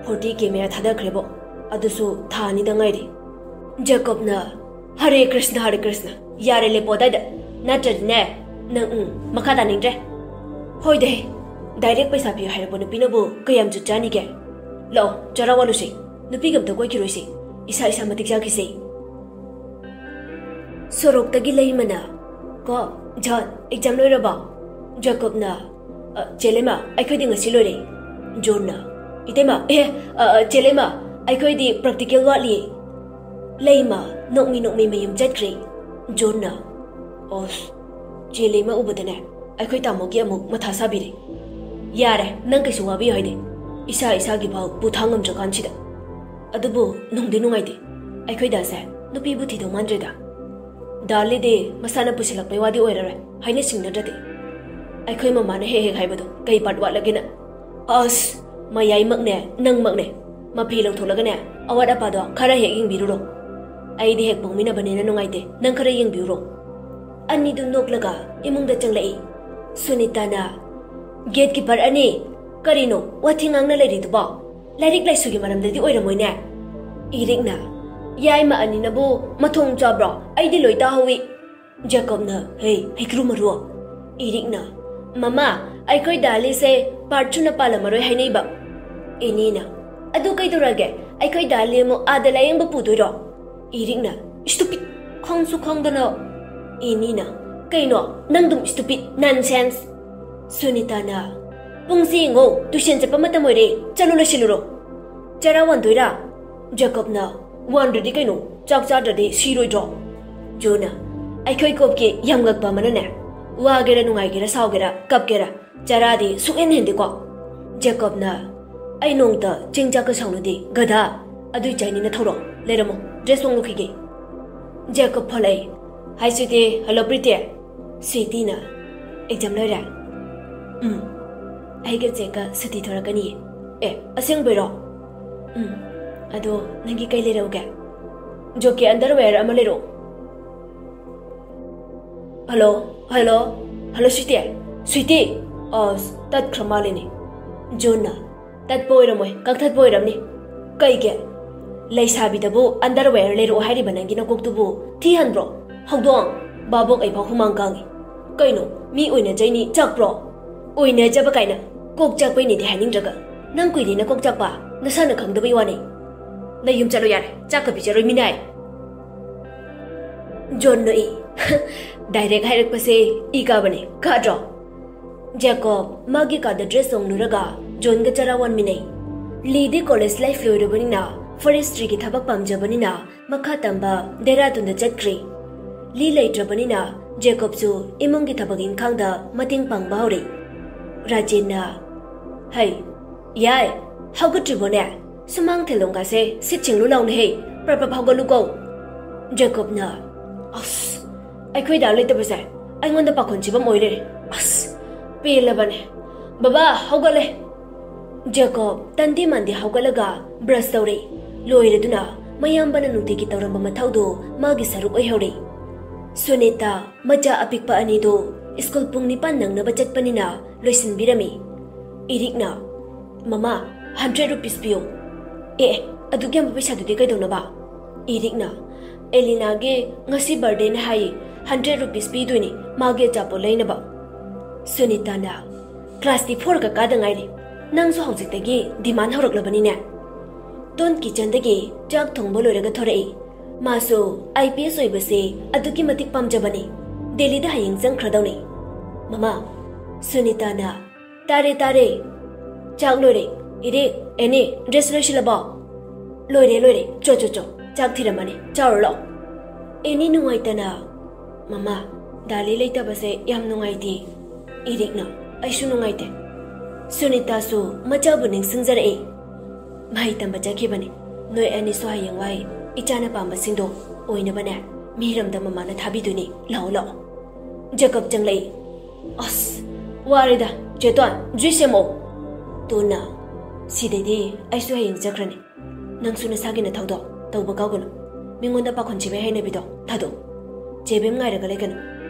"Forty K ꯃꯌꯥ ꯊꯥꯗꯈ꯭ꯔꯦꯕꯣ, ꯑꯗꯨꯁꯨ ꯊꯥ ꯑꯅꯤꯗ ꯉꯥꯏꯔꯤ꯫" ꯖꯦꯀꯣꯕꯅ, "ꯍꯔꯦ ꯀ꯭ꯔꯤꯁꯅ, ꯍꯔꯦ ꯀ꯭ꯔꯤꯁꯅ, ꯌꯥꯔꯦ, ꯂꯦꯞꯄꯣ ꯑꯗꯥꯏꯗ, ꯅꯠꯇ꯭ꯔꯗꯤꯅꯦ ꯅꯪ, ꯎꯝ, ꯃꯈꯥ ꯇꯥꯅꯤꯡꯗ꯭ꯔꯦ꯫ ꯍꯣꯏꯗꯦ, direct ꯄꯩꯁꯥ ꯄꯤꯌꯨ ꯍꯥꯏꯔꯛꯄ ꯅꯨꯄꯤꯅꯕꯨ ꯀꯌꯥꯝ ꯖꯨꯠ ꯆꯥꯅꯤꯒꯦ? ꯂꯥꯛꯑꯣ, ꯆꯔꯥ ꯋꯥꯜꯂꯨꯁꯤ, ꯅꯨꯄꯤꯒ ꯑꯝꯇ ꯀꯣꯏꯈꯤꯔꯣꯏꯁꯤ, ꯏꯁꯥ ꯏꯁꯥ ꯃꯇꯤꯛ ꯆꯥꯈꯤꯁꯤ꯫" ꯁꯣꯔꯣꯛꯇꯒꯤ ꯂꯩꯃꯅ, "ꯀꯣ, ꯖꯣꯟ, exam ꯂꯣꯏꯔꯕꯣ?" ꯖꯦꯀꯣꯕꯅ, "ꯑ, ꯆꯦ ꯂꯩꯃ, ꯑꯩꯈꯣꯏꯗꯤ ꯉꯁꯤ ꯂꯣꯏꯔꯦ꯫" ꯖꯣꯟꯅ, "ꯏꯇꯩꯃ, ꯑꯦ, ꯑ, ꯑ, ꯆꯦ ꯂꯩꯃ, ꯑꯩꯈꯣꯏꯗꯤ practical ꯋꯥꯠꯂꯤ꯫ ꯂꯩꯃ ꯅꯣꯛꯃꯤ ꯅꯣꯛꯃꯤ ꯃꯌꯨꯝ ꯆꯠꯈ꯭ꯔꯦ꯫ ꯖꯣꯟꯅ, "ꯑꯣꯁ, ꯆꯦ ꯂꯩꯃ ꯎꯕꯗꯅꯦ ꯑꯩꯈꯣꯏ ꯇꯥꯃꯣꯒꯤ ꯑꯃꯨꯛ ꯃꯊꯥ ꯁꯥꯕꯤꯔꯦ꯫ ꯌꯥꯔꯦ, ꯅꯪ ꯀꯩꯁꯨ ꯋꯥꯕꯤꯌꯨ ꯍꯥꯏꯗꯦ, ꯏꯁꯥ ꯏꯁꯥꯒꯤ ꯐꯥꯎ ꯄꯨꯊꯥꯡ ꯉꯝꯗ꯭ꯔꯀꯥꯟꯁꯤꯗ꯫ ꯑꯗꯨꯕꯨ ꯅꯨꯡꯗꯤ ꯅꯨꯡꯉꯥꯏꯇꯦ, ꯑꯩꯈꯣꯏ ꯗꯥꯁꯦ ꯅꯨꯄꯤꯕꯨ ꯊꯤꯗꯧ ꯃꯥꯟꯗ꯭ꯔꯦꯗ꯫ ꯗꯥ ꯂꯤꯗꯤ ꯃꯁꯥꯅ ꯄꯨꯁꯤꯜꯂꯛꯄꯩ ꯋꯥꯗꯤ ꯑꯣꯏꯔꯔꯣꯏ, ꯍꯥꯏꯅ ꯁꯤꯡꯅꯗ꯭ꯔꯗꯤ꯫ ꯑꯩꯈꯣꯏ ꯃꯃꯥꯅ ꯍꯦꯛ ꯍꯦꯛ ꯍꯥꯏꯕꯗꯣ ꯀꯩ ꯄꯥꯔꯠ ꯋꯥꯠꯂꯒꯦꯅ?" "ꯑꯁ, ꯃꯌꯥꯏꯃꯛꯅꯦ, ꯅꯪꯃꯛꯅꯦ꯫ ꯃꯐꯤ ꯂꯧꯊꯣꯛꯂꯒꯅꯦ, ꯑꯋꯥꯠ ꯑꯄꯥꯗꯣ ꯈꯔ ꯍꯦꯛ ꯌꯦꯡꯕꯤꯔꯨꯔꯣ꯫ ꯑꯩꯗꯤ ꯍꯦꯛ ꯄꯣꯛꯃꯤꯟꯅꯕꯅꯤꯅ ꯅꯨꯡꯉꯥꯏꯇꯦ, ꯅꯪ ꯈꯔ ꯌꯦꯡꯕꯤꯔꯨꯔꯣ꯫" ꯑꯅꯤꯗꯨ ꯅꯣꯛꯂꯒ ꯏꯃꯨꯡꯗ ꯆꯪꯂꯛꯏ꯫ ꯁꯨꯅꯤꯇꯥꯅ, "ꯒꯦꯠ ꯀꯤꯄꯔ ꯑꯅꯤ, ꯀꯔꯤꯅꯣ ꯋꯥꯊꯤ ꯉꯥꯡꯅ ꯂꯩꯔꯤꯗꯨꯕꯣ? ꯂꯥꯏꯔꯤꯛ ꯂꯥꯏꯁꯨꯒꯤ ꯃꯔꯝꯗꯗꯤ ꯑꯣꯏꯔꯝꯃꯣꯏꯅꯦ?" ꯏꯔꯤꯛꯅ, "ꯌꯥꯏꯃ ꯑꯅꯤꯅꯕꯨ ꯃꯊꯣꯡ ꯆꯥꯕ꯭ꯔꯣ? ꯑꯩꯗꯤ ꯂꯣꯏ ꯇꯥꯍꯧꯋꯤ꯫" ꯖꯦꯀꯣꯕꯅ, "ꯍꯦ, ꯍꯩꯀ꯭ꯔꯨ ꯃꯔꯨ!" ꯏꯔꯤꯛꯅ, "ꯃꯃꯥ, ꯑꯩꯈꯣꯏ ꯗꯥꯂꯤꯁꯦ ꯄꯥꯔꯠ ꯊ꯭ꯔꯨꯅ ꯄꯥꯜꯂꯝꯃꯔꯣꯏ ꯍꯥꯏꯅꯩꯕ꯫" ꯏꯅꯤꯅ, "ꯑꯗꯨ ꯀꯩꯗꯧꯔꯒꯦ? ꯑꯩꯈꯣꯏ ꯗꯥꯂꯤ ꯑꯃꯨꯛ ꯑꯥꯗ ꯂꯥꯌꯦꯡꯕ ꯄꯨꯗꯣꯏꯔꯣ?" ꯏꯔꯤꯛꯅ, "ꯏꯁꯇꯨꯄꯤꯠ! ꯈꯪꯁꯨ ꯈꯪꯗꯅ!" ꯏꯅꯤꯅ, "ꯀꯩꯅꯣ ꯅꯪꯗꯨꯝ ꯏꯁꯇꯨꯄꯤꯠ? ꯅꯟꯁꯦꯟꯁ!" ꯁꯨꯅꯤꯇꯥꯅ, "ꯄꯨꯡꯁꯤ ꯌꯦꯡꯉꯣ, ꯇꯨꯏꯁꯟ ꯆꯠꯄ ꯃꯇꯝ ꯑꯣꯏꯔꯦ, ꯆꯠꯂꯨ ꯂꯣꯏꯁꯤꯜꯂꯨꯔꯣ꯫" "ꯆꯔꯥ ꯋꯥꯟꯗꯣꯏꯔꯥ?" ꯖꯦꯀꯣꯕꯅ, "ꯋꯥꯟꯗ꯭ꯔꯗꯤ ꯀꯩꯅꯣ, ꯆꯥꯛ ꯆꯥꯗ꯭ꯔꯗꯤ ꯁꯤꯔꯣꯏꯗ꯭ꯔꯣ?" ꯖꯣꯅ, "ꯑꯩꯈꯣꯏ ꯀꯣꯞꯀꯤ ꯌꯥꯝꯂꯛꯄ ꯑꯃꯅꯅꯦ, ꯋꯥꯒꯦꯔꯥ ꯅꯨꯡꯉꯥꯏꯒꯦꯔꯥ ꯁꯥꯎꯒꯦꯔꯥ ꯀꯞꯀꯦꯔꯥ, ꯆꯔꯥꯗꯤ ꯁꯨꯛꯍꯦꯟ ꯍꯦꯟꯗꯦꯀꯣ꯫" ꯖꯦꯀꯣꯕꯅ, "ꯑꯩ ꯅꯣꯡꯇ ꯆꯦꯡ ꯆꯥꯛꯀ ꯁꯥꯎꯅꯗꯦ, ꯒꯙꯥ꯫ ꯑꯗꯨꯏ ꯆꯥꯏꯅꯤꯅ ꯊꯧꯔꯣ, ꯂꯩꯔꯝꯃꯣ, ꯗ꯭ꯔꯦꯁ ꯍꯣꯡꯗꯣꯛꯈꯤꯒꯦ꯫" ꯖꯦꯀꯣꯕ ꯐꯣꯂꯛꯏ꯫ "ꯍꯥꯏ ꯁ꯭ꯋꯤꯇꯤ, ꯍꯜꯂꯣ ꯄ꯭ꯔꯤꯇꯤ꯫" ꯁ꯭ꯋꯤꯇꯤꯅ, "ꯑꯦꯛꯖꯥꯝ ꯂꯣꯏꯔꯦ?" "ꯎꯝ, ꯑꯩꯒ ꯖꯦꯛꯀ ꯁꯨꯇꯤ ꯊꯣꯔꯛꯀꯅꯤꯌꯦ꯫" "ꯑꯦ, ꯑꯁꯦꯡꯕꯩꯔꯣ?" "ꯎꯝ, ꯑꯗꯣ ꯅꯪꯒꯤ ꯀꯩ ꯂꯩꯔꯛꯎꯒꯦ?" "ꯖꯣꯛꯀꯤ ꯑꯟꯗꯔꯋꯦꯌꯔ ꯑꯃ ꯂꯩꯔꯛꯑꯣ꯫" "Hello, hello, hello sweetie, sweetie!" ꯑꯁ, ꯇꯠꯈ꯭ꯔ ꯃꯥꯜꯂꯦꯅꯦ꯫ ꯖꯣꯟꯅ, "ꯇꯠꯄ ꯑꯣꯏꯔꯝꯃꯣꯏ, ꯀꯛꯊꯠꯄ ꯑꯣꯏꯔꯝꯅꯤ꯫" "ꯀꯩꯒꯤ? ꯂꯩꯁꯥꯕꯤꯗꯕꯨ ꯑꯟꯗꯔꯋꯦꯌꯔ ꯂꯩꯔꯛꯑꯣ ꯍꯥꯏꯔꯤꯕ ꯅꯪꯒꯤ ꯅꯀꯣꯛꯇꯨꯕꯨ ꯊꯤꯍꯟꯕ꯭ꯔꯣ? ꯍꯧꯗꯣꯡ, ꯚꯥꯕꯣꯛ ꯑꯩꯐꯥꯎ ꯍꯨꯃꯥꯡ ꯀꯥꯡꯉꯤ꯫ ꯀꯩꯅꯣ, ꯃꯤ ꯑꯣꯏꯅꯖꯩꯅꯤ ꯆꯥꯛꯄ꯭ꯔꯣ?" "ꯑꯣꯏꯅꯖꯕ ꯀꯥꯏꯅ, ꯀꯣꯛ ꯆꯥꯛꯄꯩꯅꯦꯗꯤ ꯍꯥꯏꯅꯤꯡꯗ꯭ꯔꯒ, ꯅꯪ ꯀꯨꯏꯔꯦ ꯅꯀꯣꯛ ꯆꯥꯛꯄ, ꯅꯁꯥꯅ ꯈꯪꯗꯕꯩ ꯋꯥꯅꯤ꯫ ꯅꯌꯨꯝ ꯆꯠꯂꯣ ꯌꯥꯔꯦ, ꯆꯥꯛꯀ ꯄꯤꯖꯔꯣꯏ ꯃꯤꯅꯥꯏ꯫" ꯖꯣꯟ ꯅꯣꯛꯏ꯫ Direct ꯍꯥꯏꯔꯛꯄꯁꯦ E ꯀꯥꯕꯅꯦ, ꯀꯥꯗ꯭ꯔꯣ? ꯖꯦꯀꯣꯕ ꯃꯥꯒꯤ ꯀꯥꯗ ꯗ꯭ꯔꯦꯁ ꯍꯣꯡꯂꯨꯔꯒ ꯖꯣꯟꯒ ꯆꯔꯥ ꯋꯥꯟꯃꯤꯟꯅꯩ꯫ ꯂꯤꯗꯤ ꯀꯣꯂꯦꯖ ꯂꯥꯏꯐ ꯂꯣꯏꯔꯕꯅꯤꯅ ꯐꯣꯔꯦꯁꯇ꯭ꯔꯤꯒꯤ ꯊꯕꯛ ꯄꯥꯝꯖꯕꯅꯤꯅ ꯃꯈꯥ ꯇꯝꯕ ꯗꯦꯔꯥꯗꯨꯟꯗ ꯆꯠꯈ꯭ꯔꯦ꯫ ꯂꯤ ꯂꯩꯇ꯭ꯔꯕꯅꯤꯅ ꯖꯦꯀꯣꯕꯁꯨ ꯏꯃꯨꯡꯒꯤ ꯊꯕꯛ ꯏꯪꯈꯥꯡꯗ ꯃꯇꯦꯡ ꯄꯥꯡꯕ ꯍꯧꯔꯦ꯫ ꯔꯥꯖꯦꯟꯅ, "ꯍꯩ, ꯌꯥꯏ, ꯍꯧꯒꯠꯇ꯭ꯔꯤꯕꯣꯅꯦ? ꯁꯨꯃꯥꯡ ꯊꯦꯂꯣꯡꯒꯥꯁꯦ ꯁꯤꯠ ꯁꯤꯡꯂꯨ ꯂꯥꯎꯅꯦꯍꯦ, ꯄ꯭ꯔꯞ ꯄ꯭ꯔꯞ ꯍꯧꯒꯠꯂꯨꯀꯣ꯫" ꯖꯦꯀꯣꯕꯅ, "ꯑꯁ, ꯑꯩꯈꯣꯏ ꯗꯥ ꯂꯩꯇꯕꯁꯦ ꯑꯩꯉꯣꯟꯗ ꯄꯥꯈꯣꯟ ꯁꯤꯕꯝ ꯑꯣꯏ ꯂꯩꯔꯦ꯫ ꯑꯁ, ꯄꯦꯜꯂꯕꯅꯦ꯫ ꯕꯕꯥ, ꯍꯧꯒꯠꯂꯦ꯫" ꯖꯦꯀꯣꯕ ꯇꯟꯗꯤ ꯃꯟꯗꯤ ꯍꯧꯒꯠꯂꯒ ꯕ꯭ꯔꯁ ꯇꯧꯔꯦ꯫ ꯂꯣꯏꯔꯗꯨꯅ ꯃꯌꯥꯝꯕꯅ ꯅꯨꯡꯇꯤꯒꯤ ꯇꯧꯔꯝꯕ ꯃꯊꯧꯗꯨ ꯃꯥꯒꯤ ꯁꯔꯨꯛ ꯑꯣꯏꯍꯧꯔꯦ꯫ ꯁꯨꯅꯤꯇꯥ ꯃꯆꯥ ꯑꯄꯤꯛꯄ ꯑꯅꯤꯗꯨ ꯁ꯭ꯀꯨꯜ ꯄꯨꯡ ꯅꯤꯄꯥꯟ ꯅꯪꯅꯕ ꯆꯠꯄꯅꯤꯅ ꯂꯣꯏꯁꯤꯟꯕꯤꯔꯝꯃꯤ꯫ ꯏꯔꯤꯛꯅ, "ꯃꯃꯥ, ꯍꯟꯗ꯭ꯔꯦꯠ ꯔꯨꯄꯤꯁ ꯄꯤꯌꯨ꯫" "ꯑꯦ, ꯑꯗꯨꯛ ꯌꯥꯝꯕ ꯄꯩꯁꯥꯗꯨꯗꯤ ꯀꯩꯗꯧꯅꯕ?" ꯏꯔꯤꯛꯅ, "ꯑꯦꯂꯤꯅꯥꯒꯤ ꯉꯁꯤ ꯕꯥꯔꯗꯦꯅꯦ ꯍꯥꯏꯌꯦ, ꯍꯟꯗ꯭ꯔꯦꯠ ꯔꯨꯄꯤꯁ ꯄꯤꯗꯣꯏꯅꯤ ꯃꯥꯒꯤ ꯑꯆꯥꯄꯣꯠ ꯂꯩꯅꯕ꯫" ꯁꯨꯅꯤꯇꯥꯅ, "ꯀ꯭ꯂꯥꯁꯇꯤ ꯐꯣꯔ ꯀꯛꯀꯥꯗ ꯉꯥꯏꯔꯤ, ꯅꯪꯁꯨ ꯍꯧꯖꯤꯛꯇꯒꯤ ꯗꯤꯃꯥꯟ ꯍꯧꯔꯛꯂꯕꯅꯤꯅꯦ?" ꯇꯣꯟ ꯀꯤꯆꯟꯗꯒꯤ ꯆꯥꯛ ꯊꯣꯡꯕ ꯂꯣꯏꯔꯒ ꯊꯣꯔꯛꯏ꯫ ꯃꯥꯁꯨ ꯑꯥꯏ ꯄꯤ ꯑꯦꯁ ꯑꯣꯏꯕꯁꯦ ꯑꯗꯨꯛꯀꯤ ꯃꯇꯤꯛ ꯄꯥꯝꯖꯕꯅꯤ꯫ ꯗꯦꯜꯂꯤꯗ ꯍꯌꯦꯡ ꯆꯪꯈ꯭ꯔꯗꯧꯅꯤ꯫ "ꯃꯃꯥ꯫" ꯁꯨꯅꯤꯇꯥꯅ, "ꯇꯥꯔꯦ, ꯇꯥꯔꯦ꯫ ꯆꯥꯛ ꯂꯣꯏꯔꯦ꯫ ꯏꯔꯦ, ꯑꯦꯅꯤ, ꯗ꯭ꯔꯦꯁ ꯂꯣꯏꯁꯤꯜꯂꯕꯣ?" "ꯂꯣꯏꯔꯦ, ꯂꯣꯏꯔꯦ꯫ ꯆꯣ, ꯆꯣ, ꯆꯣ꯫ ꯆꯥꯛ ꯊꯤꯔꯝꯃꯅꯤ꯫ ꯆꯥꯔꯨꯔꯣ ꯂꯥꯛꯑꯣ꯫" ꯑꯦꯅꯤ ꯅꯨꯡꯉꯥꯏꯇꯅ, "ꯃꯃꯥ, ꯗꯥꯂꯤ ꯂꯩꯇꯕꯁꯦ ꯌꯥꯝ ꯅꯨꯡꯉꯥꯏꯇꯦ꯫" ꯏꯔꯤꯛꯅ, "ꯑꯩꯁꯨ ꯅꯨꯡꯉꯥꯏꯇꯦ꯫" ꯁꯨꯅꯤꯇꯥꯁꯨ ꯃꯆꯥꯕꯨ ꯅꯤꯡꯁꯤꯡꯖꯔꯛꯏ꯫ "ꯃꯍꯩ ꯇꯝꯕ ꯆꯠꯈꯤꯕꯅꯤ꯫ ꯅꯣꯏ ꯑꯅꯤꯁꯨ ꯍꯌꯦꯡꯋꯥꯏ ꯏꯆꯥꯅ ꯄꯥꯝꯕꯁꯤꯡꯗꯣ ꯑꯣꯏꯅꯕꯅꯦ ꯃꯤꯔꯝꯗ ꯃꯃꯥꯅ ꯊꯥꯕꯤꯗꯣꯏꯅꯤ꯫ ꯂꯥꯛꯑꯣ, ꯂꯥꯛꯑꯣ꯫" ꯖꯦꯀꯕ ꯆꯪꯂꯛꯏ꯫ "ꯑꯁ, ꯋꯥꯔꯦꯗ, ꯆꯦꯇꯣꯟ, ꯖꯨꯏꯁ ꯁꯦꯝꯃꯛꯑꯣ꯫" ꯇꯣꯟꯅ, "ꯁꯤꯗꯩꯗꯤ ꯑꯩꯁꯨ ꯍꯌꯦꯡ ꯆꯠꯈ꯭ꯔꯅꯤ꯫ ꯅꯪꯁꯨ ꯅꯁꯥꯒꯤ ꯅꯊꯧꯗꯣ ꯇꯧꯕ ꯀꯥꯎꯒꯅꯨ꯫ ꯃꯤꯉꯣꯟꯗ ꯄꯥꯈꯣꯟ ꯁꯤꯕꯩ ꯍꯩꯅꯕꯤꯗꯣ ꯊꯥꯗꯣꯛꯎ꯫ ꯆꯦꯕꯦꯝ ꯉꯥꯏꯔꯒ ꯂꯩꯒꯅꯨ꯫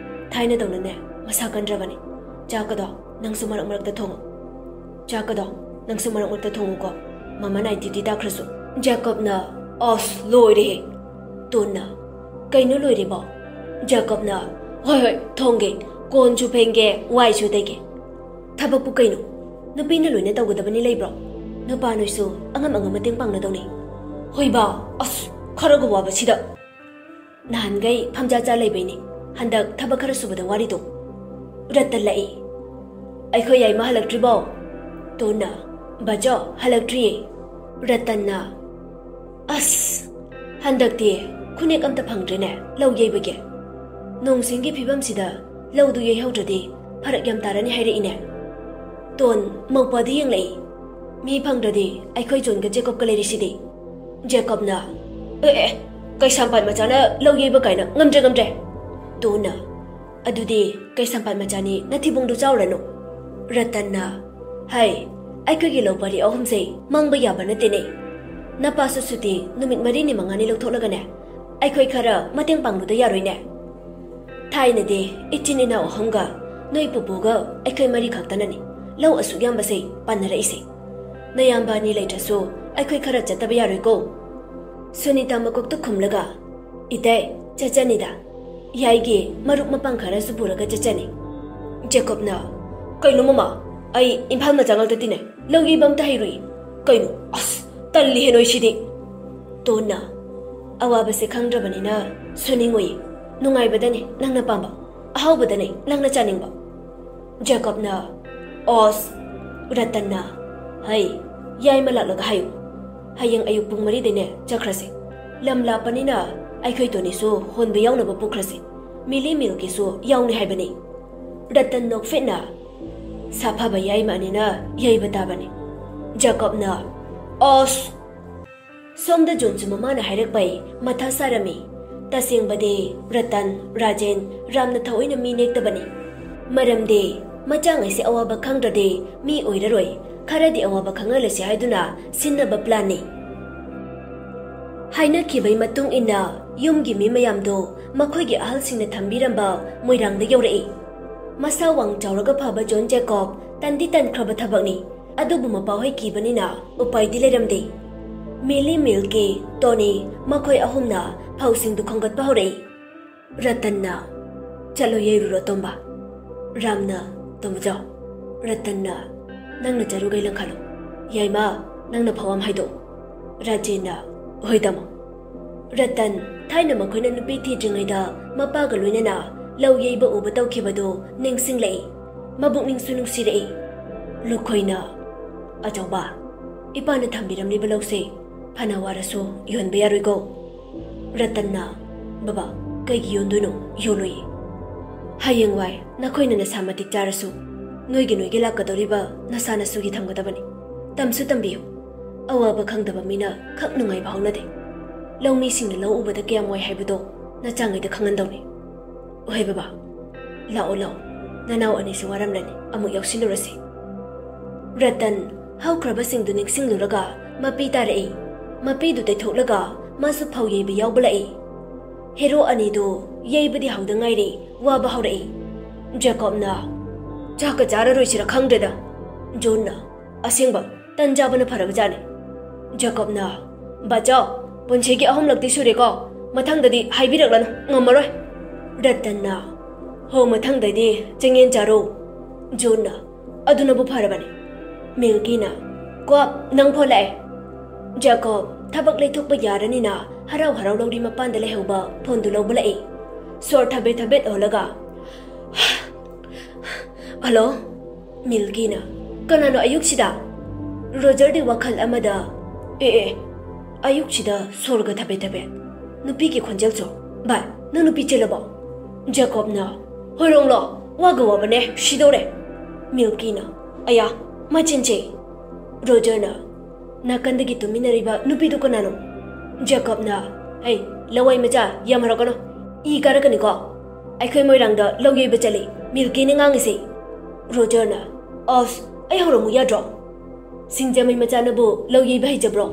ꯊꯥꯏꯅꯗꯧꯅꯅꯦ ꯃꯁꯥ ꯀꯟꯗ꯭ꯔꯕꯅꯤ꯫ ꯆꯥꯛꯀꯗꯣ ꯅꯪꯁꯨ ꯃꯔꯛ ꯃꯔꯛꯇ ꯊꯣꯡꯉꯨ꯫ ꯆꯥꯛꯀꯗꯣ ꯅꯪꯁꯨ ꯃꯔꯛ ꯃꯔꯛꯇ ꯊꯣꯡꯉꯨꯀꯣ꯫ ꯃꯃꯥ ꯅꯥꯏꯠ ꯗ꯭ꯌꯨꯇꯤ ꯇꯥꯈ꯭ꯔꯁꯨ꯫" ꯖꯦꯀꯕꯅ, "ꯑꯁ, ꯂꯣꯏꯔꯦꯍꯦ!" ꯇꯣꯟꯅ, "ꯀꯩꯅꯣ ꯂꯣꯏꯔꯦꯕꯣ?" ꯖꯦꯀꯕꯅ, "ꯍꯣꯏ, ꯍꯣꯏ, ꯊꯣꯡꯒꯦ, ꯀꯣꯟꯁꯨ ꯐꯦꯡꯒꯦ, ꯋꯥꯏꯁꯨ ꯇꯩꯒꯦ꯫ ꯊꯕꯛꯄꯨ ꯀꯩꯅꯣ? ꯅꯨꯄꯤꯅ ꯂꯣꯏꯅ ꯇꯧꯒꯗꯕꯅꯤ ꯂꯩꯕ꯭ꯔꯣ? ꯅꯨꯄꯥ ꯅꯣꯏꯁꯨ ꯑꯉꯝ ꯑꯉꯝ ꯃꯇꯦꯡ ꯄꯥꯡꯅꯗꯧꯅꯤ꯫" "ꯍꯣꯏꯕꯥ, ꯑꯁ, ꯈꯔꯒ ꯋꯥꯕꯁꯤꯗ꯫ ꯅꯍꯥꯟꯈꯩ ꯐꯝꯖꯥ ꯆꯥ ꯂꯩꯕꯩꯅꯤ, ꯍꯟꯗꯛ ꯊꯕꯛ ꯈꯔ ꯁꯨꯕꯗ ꯋꯥꯔꯤꯗꯣ꯫" ꯔꯇꯟ ꯂꯥꯛꯏ꯫ "ꯑꯩꯈꯣꯏ ꯌꯥꯏꯃ ꯍꯜꯂꯛꯇ꯭ꯔꯤꯕꯣ?" ꯇꯣꯟꯅ, "ꯕꯥꯆꯧ, ꯍꯜꯂꯛꯇ꯭ꯔꯤꯌꯦ꯫" ꯔꯇꯟꯅ, ꯑꯁ, ꯍꯟꯗꯛꯇꯤ ꯈꯨꯅꯦꯛ ꯑꯝꯇ ꯐꯪꯗ꯭ꯔꯦꯅꯦ ꯂꯧ ꯌꯩꯕꯒꯤ꯫ ꯅꯣꯡꯁꯤꯡꯒꯤ ꯐꯤꯕꯝꯁꯤꯗ ꯂꯧꯗꯨ ꯌꯩꯍꯧꯗ꯭ꯔꯗꯤ ꯐꯔꯛ ꯌꯥꯝ ꯇꯥꯔꯅꯤ ꯍꯥꯏꯔꯛꯏꯅꯦ꯫ ꯇꯣꯟ ꯃꯧꯄꯥꯗ ꯌꯦꯡꯂꯛꯏ꯫ "ꯃꯤ ꯐꯪꯗ꯭ꯔꯗꯤ ꯑꯩꯈꯣꯏ ꯖꯣꯟꯒ ꯖꯦꯀꯣꯕꯀ ꯂꯩꯔꯤꯁꯤꯗꯤ?" ꯖꯦꯀꯣꯕꯅ, "ꯑꯦ ꯑꯦ, ꯀꯩꯁꯥꯝꯄꯥꯠ ꯃꯆꯥꯅ ꯂꯧ ꯌꯩꯕ ꯀꯥꯏꯅ ꯉꯝꯗ꯭ꯔꯦ, ꯉꯝꯗ꯭ꯔꯦ!" ꯇꯣꯟꯅ, "ꯑꯗꯨꯗꯤ ꯀꯩꯁꯥꯝꯄꯥꯠ ꯃꯆꯥꯅꯤ ꯅꯊꯤꯕꯣꯡꯗꯨ ꯆꯥꯎꯔꯅꯨ!" ꯔꯇꯟꯅ, "ꯍꯩ, ꯑꯩꯈꯣꯏꯒꯤ ꯂꯧ ꯄꯔꯤ ꯑꯍꯨꯝꯁꯦ ꯃꯥꯡꯕ ꯌꯥꯕ ꯅꯠꯇꯦꯅꯦ꯫ ꯅꯄꯥꯁꯨ ꯁꯨꯇꯤ ꯅꯨꯃꯤꯠ ꯃꯔꯤꯅꯤ ꯃꯉꯥꯅꯤ ꯂꯧꯊꯣꯛꯂꯒꯅꯦ, ꯑꯩꯈꯣꯏ ꯈꯔ ꯃꯇꯦꯡ ꯄꯥꯡꯂꯨꯗ ꯌꯥꯔꯣꯏꯅꯦ꯫ ꯊꯥꯏꯅꯗꯤ ꯏꯆꯤꯟ ꯏꯅꯥꯎ ꯑꯍꯨꯝꯒ ꯅꯣꯏ ꯄꯨꯄꯨꯒ ꯑꯩꯈꯣꯏ ꯃꯔꯤ ꯈꯛꯇꯅꯅꯤ ꯂꯧ ꯑꯁꯨꯛ ꯌꯥꯝꯕꯁꯦ ꯄꯟꯅꯔꯛꯏꯁꯦ꯫ ꯅꯌꯥꯝꯕ ꯑꯅꯤ ꯂꯩꯇ꯭ꯔꯁꯨ ꯑꯩꯈꯣꯏ ꯈꯔ ꯆꯠꯇꯕ ꯌꯥꯔꯣꯏꯀꯣ?" ꯁꯨꯅꯤꯇꯥ ꯃꯀꯣꯛꯇꯨ ꯈꯨꯝꯂꯒ, "ꯏꯇꯩ, ꯆꯠꯆꯅꯤꯗ꯫ ꯌꯥꯏꯒꯤ ꯃꯔꯨꯞ ꯃꯄꯥꯡ ꯈꯔꯁꯨ ꯄꯨꯔꯒ ꯆꯠꯆꯅꯤ꯫" ꯖꯦꯀꯣꯕꯅ, "ꯀꯩꯅꯣ ꯃꯃꯥ, ꯑꯩ ꯏꯝꯐꯥꯜ ꯃꯆꯥ ꯉꯥꯛꯇ ꯇꯤꯟꯅꯩ, ꯂꯧ ꯌꯩꯕ ꯑꯝꯇ ꯍꯩꯔꯨꯏ꯫ ꯀꯩꯅꯣ, ꯑꯁ, ꯇꯜꯂꯤꯍꯦ ꯅꯣꯏꯁꯤꯗꯤ!" ꯇꯣꯟꯅ, "ꯑꯋꯥꯕꯁꯦ ꯈꯪꯗ꯭ꯔꯕꯅꯤꯅ ꯁꯨꯅꯤꯡꯉꯨꯏ꯫ ꯅꯨꯡꯉꯥꯏꯕꯗꯅꯦ ꯅꯪꯅ ꯄꯥꯝꯕ, ꯑꯍꯥꯎꯕꯗꯅꯦ ꯅꯪꯅ ꯆꯥꯅꯤꯡꯕ꯫" ꯖꯦꯀꯣꯕꯅ, "ꯑꯣꯁ!" ꯔꯇꯟꯅ, "ꯍꯩ, ꯌꯥꯏꯃ ꯂꯥꯛꯂꯒ ꯍꯥꯏꯌꯨ꯫ ꯍꯌꯦꯡ ꯑꯌꯨꯛ ꯄꯨꯡ ꯃꯔꯤꯗꯩꯅꯦ ꯆꯠꯈ꯭ꯔꯁꯦ꯫ ꯂꯝ ꯂꯥꯞꯄꯅꯤꯅ ꯑꯩꯈꯣꯏ ꯇꯣꯅꯤꯁꯨ ꯍꯣꯟꯕ ꯌꯥꯎꯅꯕ ꯄꯨꯈ꯭ꯔꯁꯦ꯫ ꯃꯤꯂꯤ ꯃꯤꯜꯒꯤꯁꯨ ꯌꯥꯎꯅꯤ ꯍꯥꯏꯕꯅꯤ꯫" ꯔꯇꯟ ꯅꯣꯛꯐꯦꯠꯅ, "ꯁꯥꯐꯕ ꯌꯥꯏꯃ ꯑꯅꯤꯅ ꯌꯩꯕ ꯇꯥꯕꯅꯤ꯫" ꯖꯦꯀꯣꯕꯅ, "ꯑꯣꯁ!" ꯁꯣꯝꯗ ꯖꯣꯟꯁꯨ ꯃꯃꯥꯅ ꯍꯥꯏꯔꯛꯄꯩ ꯃꯊꯥ ꯁꯥꯔꯝꯃꯤ꯫ ꯇꯁꯦꯡꯕꯗꯤ ꯔꯇꯟ, ꯔꯥꯖꯦꯟ, ꯔꯥꯝꯅ ꯊꯑꯣꯏꯅ ꯃꯤ ꯅꯦꯛꯇꯕꯅꯤ꯫ ꯃꯔꯝꯗꯤ ꯃꯆꯥꯉꯩꯁꯦ ꯑꯋꯥꯕ ꯈꯪꯗ꯭ꯔꯗꯤ ꯃꯤ ꯑꯣꯏꯔꯔꯣꯏ꯫ ꯈꯔꯗꯤ ꯑꯋꯥꯕ ꯈꯪꯍꯜꯂꯁꯤ ꯍꯥꯏꯗꯨꯅ ꯁꯤꯟꯅꯕ ꯄ꯭ꯂꯥꯟꯅꯤ꯫ ꯍꯥꯏꯅꯈꯤꯕꯩ ꯃꯇꯨꯡ ꯏꯟꯅ ꯌꯨꯝꯒꯤ ꯃꯤ ꯃꯌꯥꯝꯗꯣ ꯃꯈꯣꯏꯒꯤ ꯑꯍꯜꯁꯤꯡꯅ ꯊꯝꯕꯤꯔꯝꯕ ꯃꯣꯏꯔꯥꯡꯗ ꯌꯧꯔꯛꯏ꯫ ꯃꯁꯥ ꯋꯥꯡ ꯆꯥꯎꯔꯒ ꯐꯕ ꯖꯣꯟ ꯖꯦꯀꯣꯕ ꯇꯟꯗꯤ ꯇꯟꯈ꯭ꯔꯕ ꯊꯕꯛꯅꯤ꯫ ꯑꯗꯨꯕꯨ ꯃꯄꯥꯍꯣꯏ ꯀꯤꯕꯅꯤꯅ ꯎꯄꯥꯏꯗꯤ ꯂꯩꯔꯝꯗꯦ꯫ ꯃꯤꯂꯤ ꯃꯤꯜꯀꯤ ꯇꯣꯅꯤ ꯃꯈꯣꯏ ꯑꯍꯨꯝꯅ ꯐꯧꯁꯤꯡꯗꯨ ꯈꯣꯝꯒꯠꯄ ꯍꯧꯔꯛꯏ꯫ ꯔꯇꯟꯅ, "ꯆꯠꯂꯣ ꯌꯩꯔꯨꯔꯣ ꯇꯣꯝꯕ꯫" ꯔꯥꯝꯅ, "ꯇꯣꯝꯕꯖꯥꯎ꯫" ꯔꯇꯟꯅ, "ꯅꯪꯅ ꯆꯔꯨꯈꯩ ꯂꯪꯈꯠꯂꯣ꯫ ꯌꯥꯏꯃ, ꯅꯪꯅ ꯐꯧ ꯑꯃ ꯍꯥꯏꯗꯣꯛꯑꯣ꯫" ꯔꯥꯖꯦꯟꯅ, "ꯍꯣꯏ ꯇꯥꯃꯣ꯫" ꯔꯇꯟ ꯊꯥꯏꯅ ꯃꯈꯣꯏꯅ ꯅꯨꯄꯤ ꯊꯤꯗ꯭ꯔꯤꯉꯩꯗ ꯃꯄꯥꯒ ꯂꯣꯏꯅꯅ ꯂꯧ ꯌꯩꯕ ꯎꯕ ꯇꯧꯈꯤꯕꯗꯨ ꯅꯤꯡꯁꯤꯡꯂꯛꯏ꯫ ꯃꯕꯨꯛꯅꯤꯡꯁꯨ ꯅꯨꯡꯁꯤꯔꯛꯏ꯫ ꯂꯨꯈꯣꯏꯅ, "ꯑꯆꯧꯕ, ꯏꯄꯥꯅ ꯊꯝꯕꯤꯔꯝꯂꯤꯕ ꯂꯧꯁꯦ ꯐꯅ ꯋꯥꯔꯁꯨ ꯌꯣꯟꯕ ꯌꯥꯔꯣꯏꯀꯣ꯫ ꯔꯇꯟꯅ, "ꯕꯕꯥ, ꯀꯩꯒꯤ ꯌꯣꯟꯗꯣꯏꯅꯣ? ꯌꯣꯜꯂꯣꯏꯌꯦ꯫ ꯍꯌꯦꯡꯋꯥꯏ ꯅꯈꯣꯏꯅ ꯅꯁꯥ ꯃꯇꯤꯛ ꯆꯥꯔꯁꯨ ꯅꯣꯏꯒꯤ ꯅꯣꯏꯒꯤ ꯂꯥꯛꯀꯗꯧꯔꯤꯕ ꯅꯁꯥ ꯅꯁꯨꯒꯤ ꯊꯝꯒꯗꯕꯅꯤ꯫ ꯇꯝꯁꯨ ꯇꯝꯕꯤꯌꯨ꯫ ꯑꯋꯥꯕ ꯈꯪꯗꯕ ꯃꯤꯅ ꯈꯛ ꯅꯨꯡꯉꯥꯏꯕ ꯍꯧꯅꯗꯦ꯫ ꯂꯧꯃꯤꯁꯤꯡꯅ ꯂꯧ ꯎꯕꯗ ꯀꯌꯥꯝ ꯋꯥꯏ ꯍꯥꯏꯕꯗꯣ ꯅꯆꯥꯉꯩꯗ ꯈꯪꯍꯟꯗꯧꯅꯤ꯫ ꯑꯣꯍꯦ ꯕꯕꯥ, ꯂꯥꯛꯑꯣ ꯂꯥꯛꯑꯣ, ꯅꯅꯥꯎ ꯑꯅꯤꯁꯨ ꯋꯥꯔꯝꯂꯅꯤ, ꯑꯃꯨꯛ ꯌꯥꯎꯁꯤꯜꯂꯨꯔꯁꯤ꯫" ꯔꯇꯟ ꯍꯧꯈ꯭ꯔꯕꯁꯤꯡꯗꯨ ꯅꯤꯡꯁꯤꯡꯂꯨꯔꯒ ꯃꯄꯤ ꯇꯥꯔꯛꯏ꯫ ꯃꯄꯤꯗꯨ ꯇꯩꯊꯣꯛꯂꯒ ꯃꯥꯁꯨ ꯐꯧ ꯌꯩꯕ ꯌꯥꯎꯕ ꯂꯥꯛꯏ꯫ ꯍꯦꯔꯣ ꯑꯅꯤꯗꯨ ꯌꯩꯕꯗꯤ ꯍꯧꯗ ꯉꯥꯏꯔꯤ, ꯋꯥꯕ ꯍꯧꯔꯛꯏ꯫ ꯖꯦꯀꯣꯕꯅ, "ꯆꯥꯛꯀ ꯆꯥꯔꯔꯣꯏꯁꯤꯔ ꯈꯪꯗ꯭ꯔꯦꯗ꯫" ꯖꯣꯟꯅ, "ꯑꯁꯦꯡꯕ ꯇꯟ ꯆꯥꯕꯅ ꯐꯔꯕꯖꯥꯠꯅꯤ꯫" ꯖꯦꯀꯣꯕꯅ, "ꯕꯥꯆꯧ, ꯄꯨꯟꯁꯤꯒꯤ ꯑꯍꯨꯝꯂꯛꯇꯤ ꯁꯨꯔꯦꯀꯣ, ꯃꯊꯪꯗꯗꯤ ꯍꯥꯏꯕꯤꯔꯛꯂꯅꯨ, ꯉꯝꯃꯔꯣꯏ꯫" ꯔꯇꯟꯅ, "ꯍꯣ, ꯃꯊꯪꯗꯗꯤ ꯆꯦꯡꯌꯦꯟ ꯆꯥꯔꯣ꯫" ꯖꯣꯟꯅ, "ꯑꯗꯨꯅꯕꯨ ꯐꯔꯕꯅꯤ꯫" ꯃꯤꯜꯀꯤꯅ, "ꯀꯣ, ꯅꯪ ꯐꯣꯟ ꯂꯥꯛꯑꯦ꯫" ꯖꯦꯀꯣꯕ ꯊꯕꯛ ꯂꯩꯊꯣꯛꯄ ꯌꯥꯔꯅꯤꯅ ꯍꯔꯥꯎ ꯍꯔꯥꯎ ꯂꯧꯔꯤ ꯃꯄꯥꯟꯗ ꯂꯩꯍꯧꯕ ꯐꯣꯟꯗꯨ ꯂꯧꯕ ꯂꯥꯛꯏ꯫ ꯁꯣꯔ ꯊꯕꯦꯠ ꯊꯕꯦꯠ ꯍꯣꯜꯂꯒ, "ꯍꯜꯂꯣ?" ꯃꯤꯜꯀꯤꯅ, "ꯀꯅꯥꯅꯣ ꯑꯌꯨꯛꯁꯤꯗ?" ꯔꯣꯖꯔꯗꯤ ꯋꯥꯈꯜ ꯑꯃꯗ, "ꯑꯦ ꯑꯦ, ꯑꯌꯨꯛꯁꯤꯗ ꯁꯣꯔꯒ ꯊꯕꯦꯠ ꯊꯕꯦꯠ, ꯅꯨꯄꯤꯒꯤ ꯈꯣꯟꯖꯦꯜꯁꯨ꯫ ꯚꯥꯏ, ꯅꯪ ꯅꯨꯄꯤ ꯆꯦꯜꯂꯕꯣ?" ꯖꯦꯀꯣꯕꯅ, "ꯍꯣꯏꯔꯣꯡꯂꯣ, ꯋꯥꯒ ꯋꯥꯕꯅꯦ, ꯁꯤꯗꯧꯔꯦ꯫" ꯃꯤꯜꯀꯤꯅ, "ꯑꯌꯥ, ꯃꯆꯤꯟꯁꯦ!" ꯔꯣꯖꯔꯅ, "ꯅꯥꯀꯟꯗꯒꯤ ꯇꯨꯃꯤꯟꯅꯔꯤꯕ ꯅꯨꯄꯤꯗꯨ ꯀꯅꯥꯅꯣ?" ꯖꯦꯀꯣꯕꯅ, "ꯍꯩ, ꯂꯋꯥꯏ ꯃꯆꯥ, ꯌꯥꯝ ꯍꯧꯔꯛꯀꯅꯨ꯫ ꯏ ꯀꯥꯔꯛꯀꯅꯤꯀꯣ꯫ ꯑꯩꯈꯣꯏ ꯃꯣꯏꯔꯥꯡꯗ ꯂꯧ ꯌꯩꯕ ꯆꯠꯂꯤ, ꯃꯤꯜꯀꯤꯅ ꯉꯥꯡꯉꯤꯁꯦ꯫" ꯔꯣꯖꯔꯅ, "ꯑꯁ, ꯑꯩ ꯍꯧꯔꯝꯃꯨ ꯌꯥꯗ꯭ꯔꯣ? ꯁꯤꯡꯖꯃꯩ ꯃꯆꯥꯅꯕꯨ ꯂꯧ ꯌꯩꯕ ꯍꯩꯖꯕ꯭ꯔꯣ?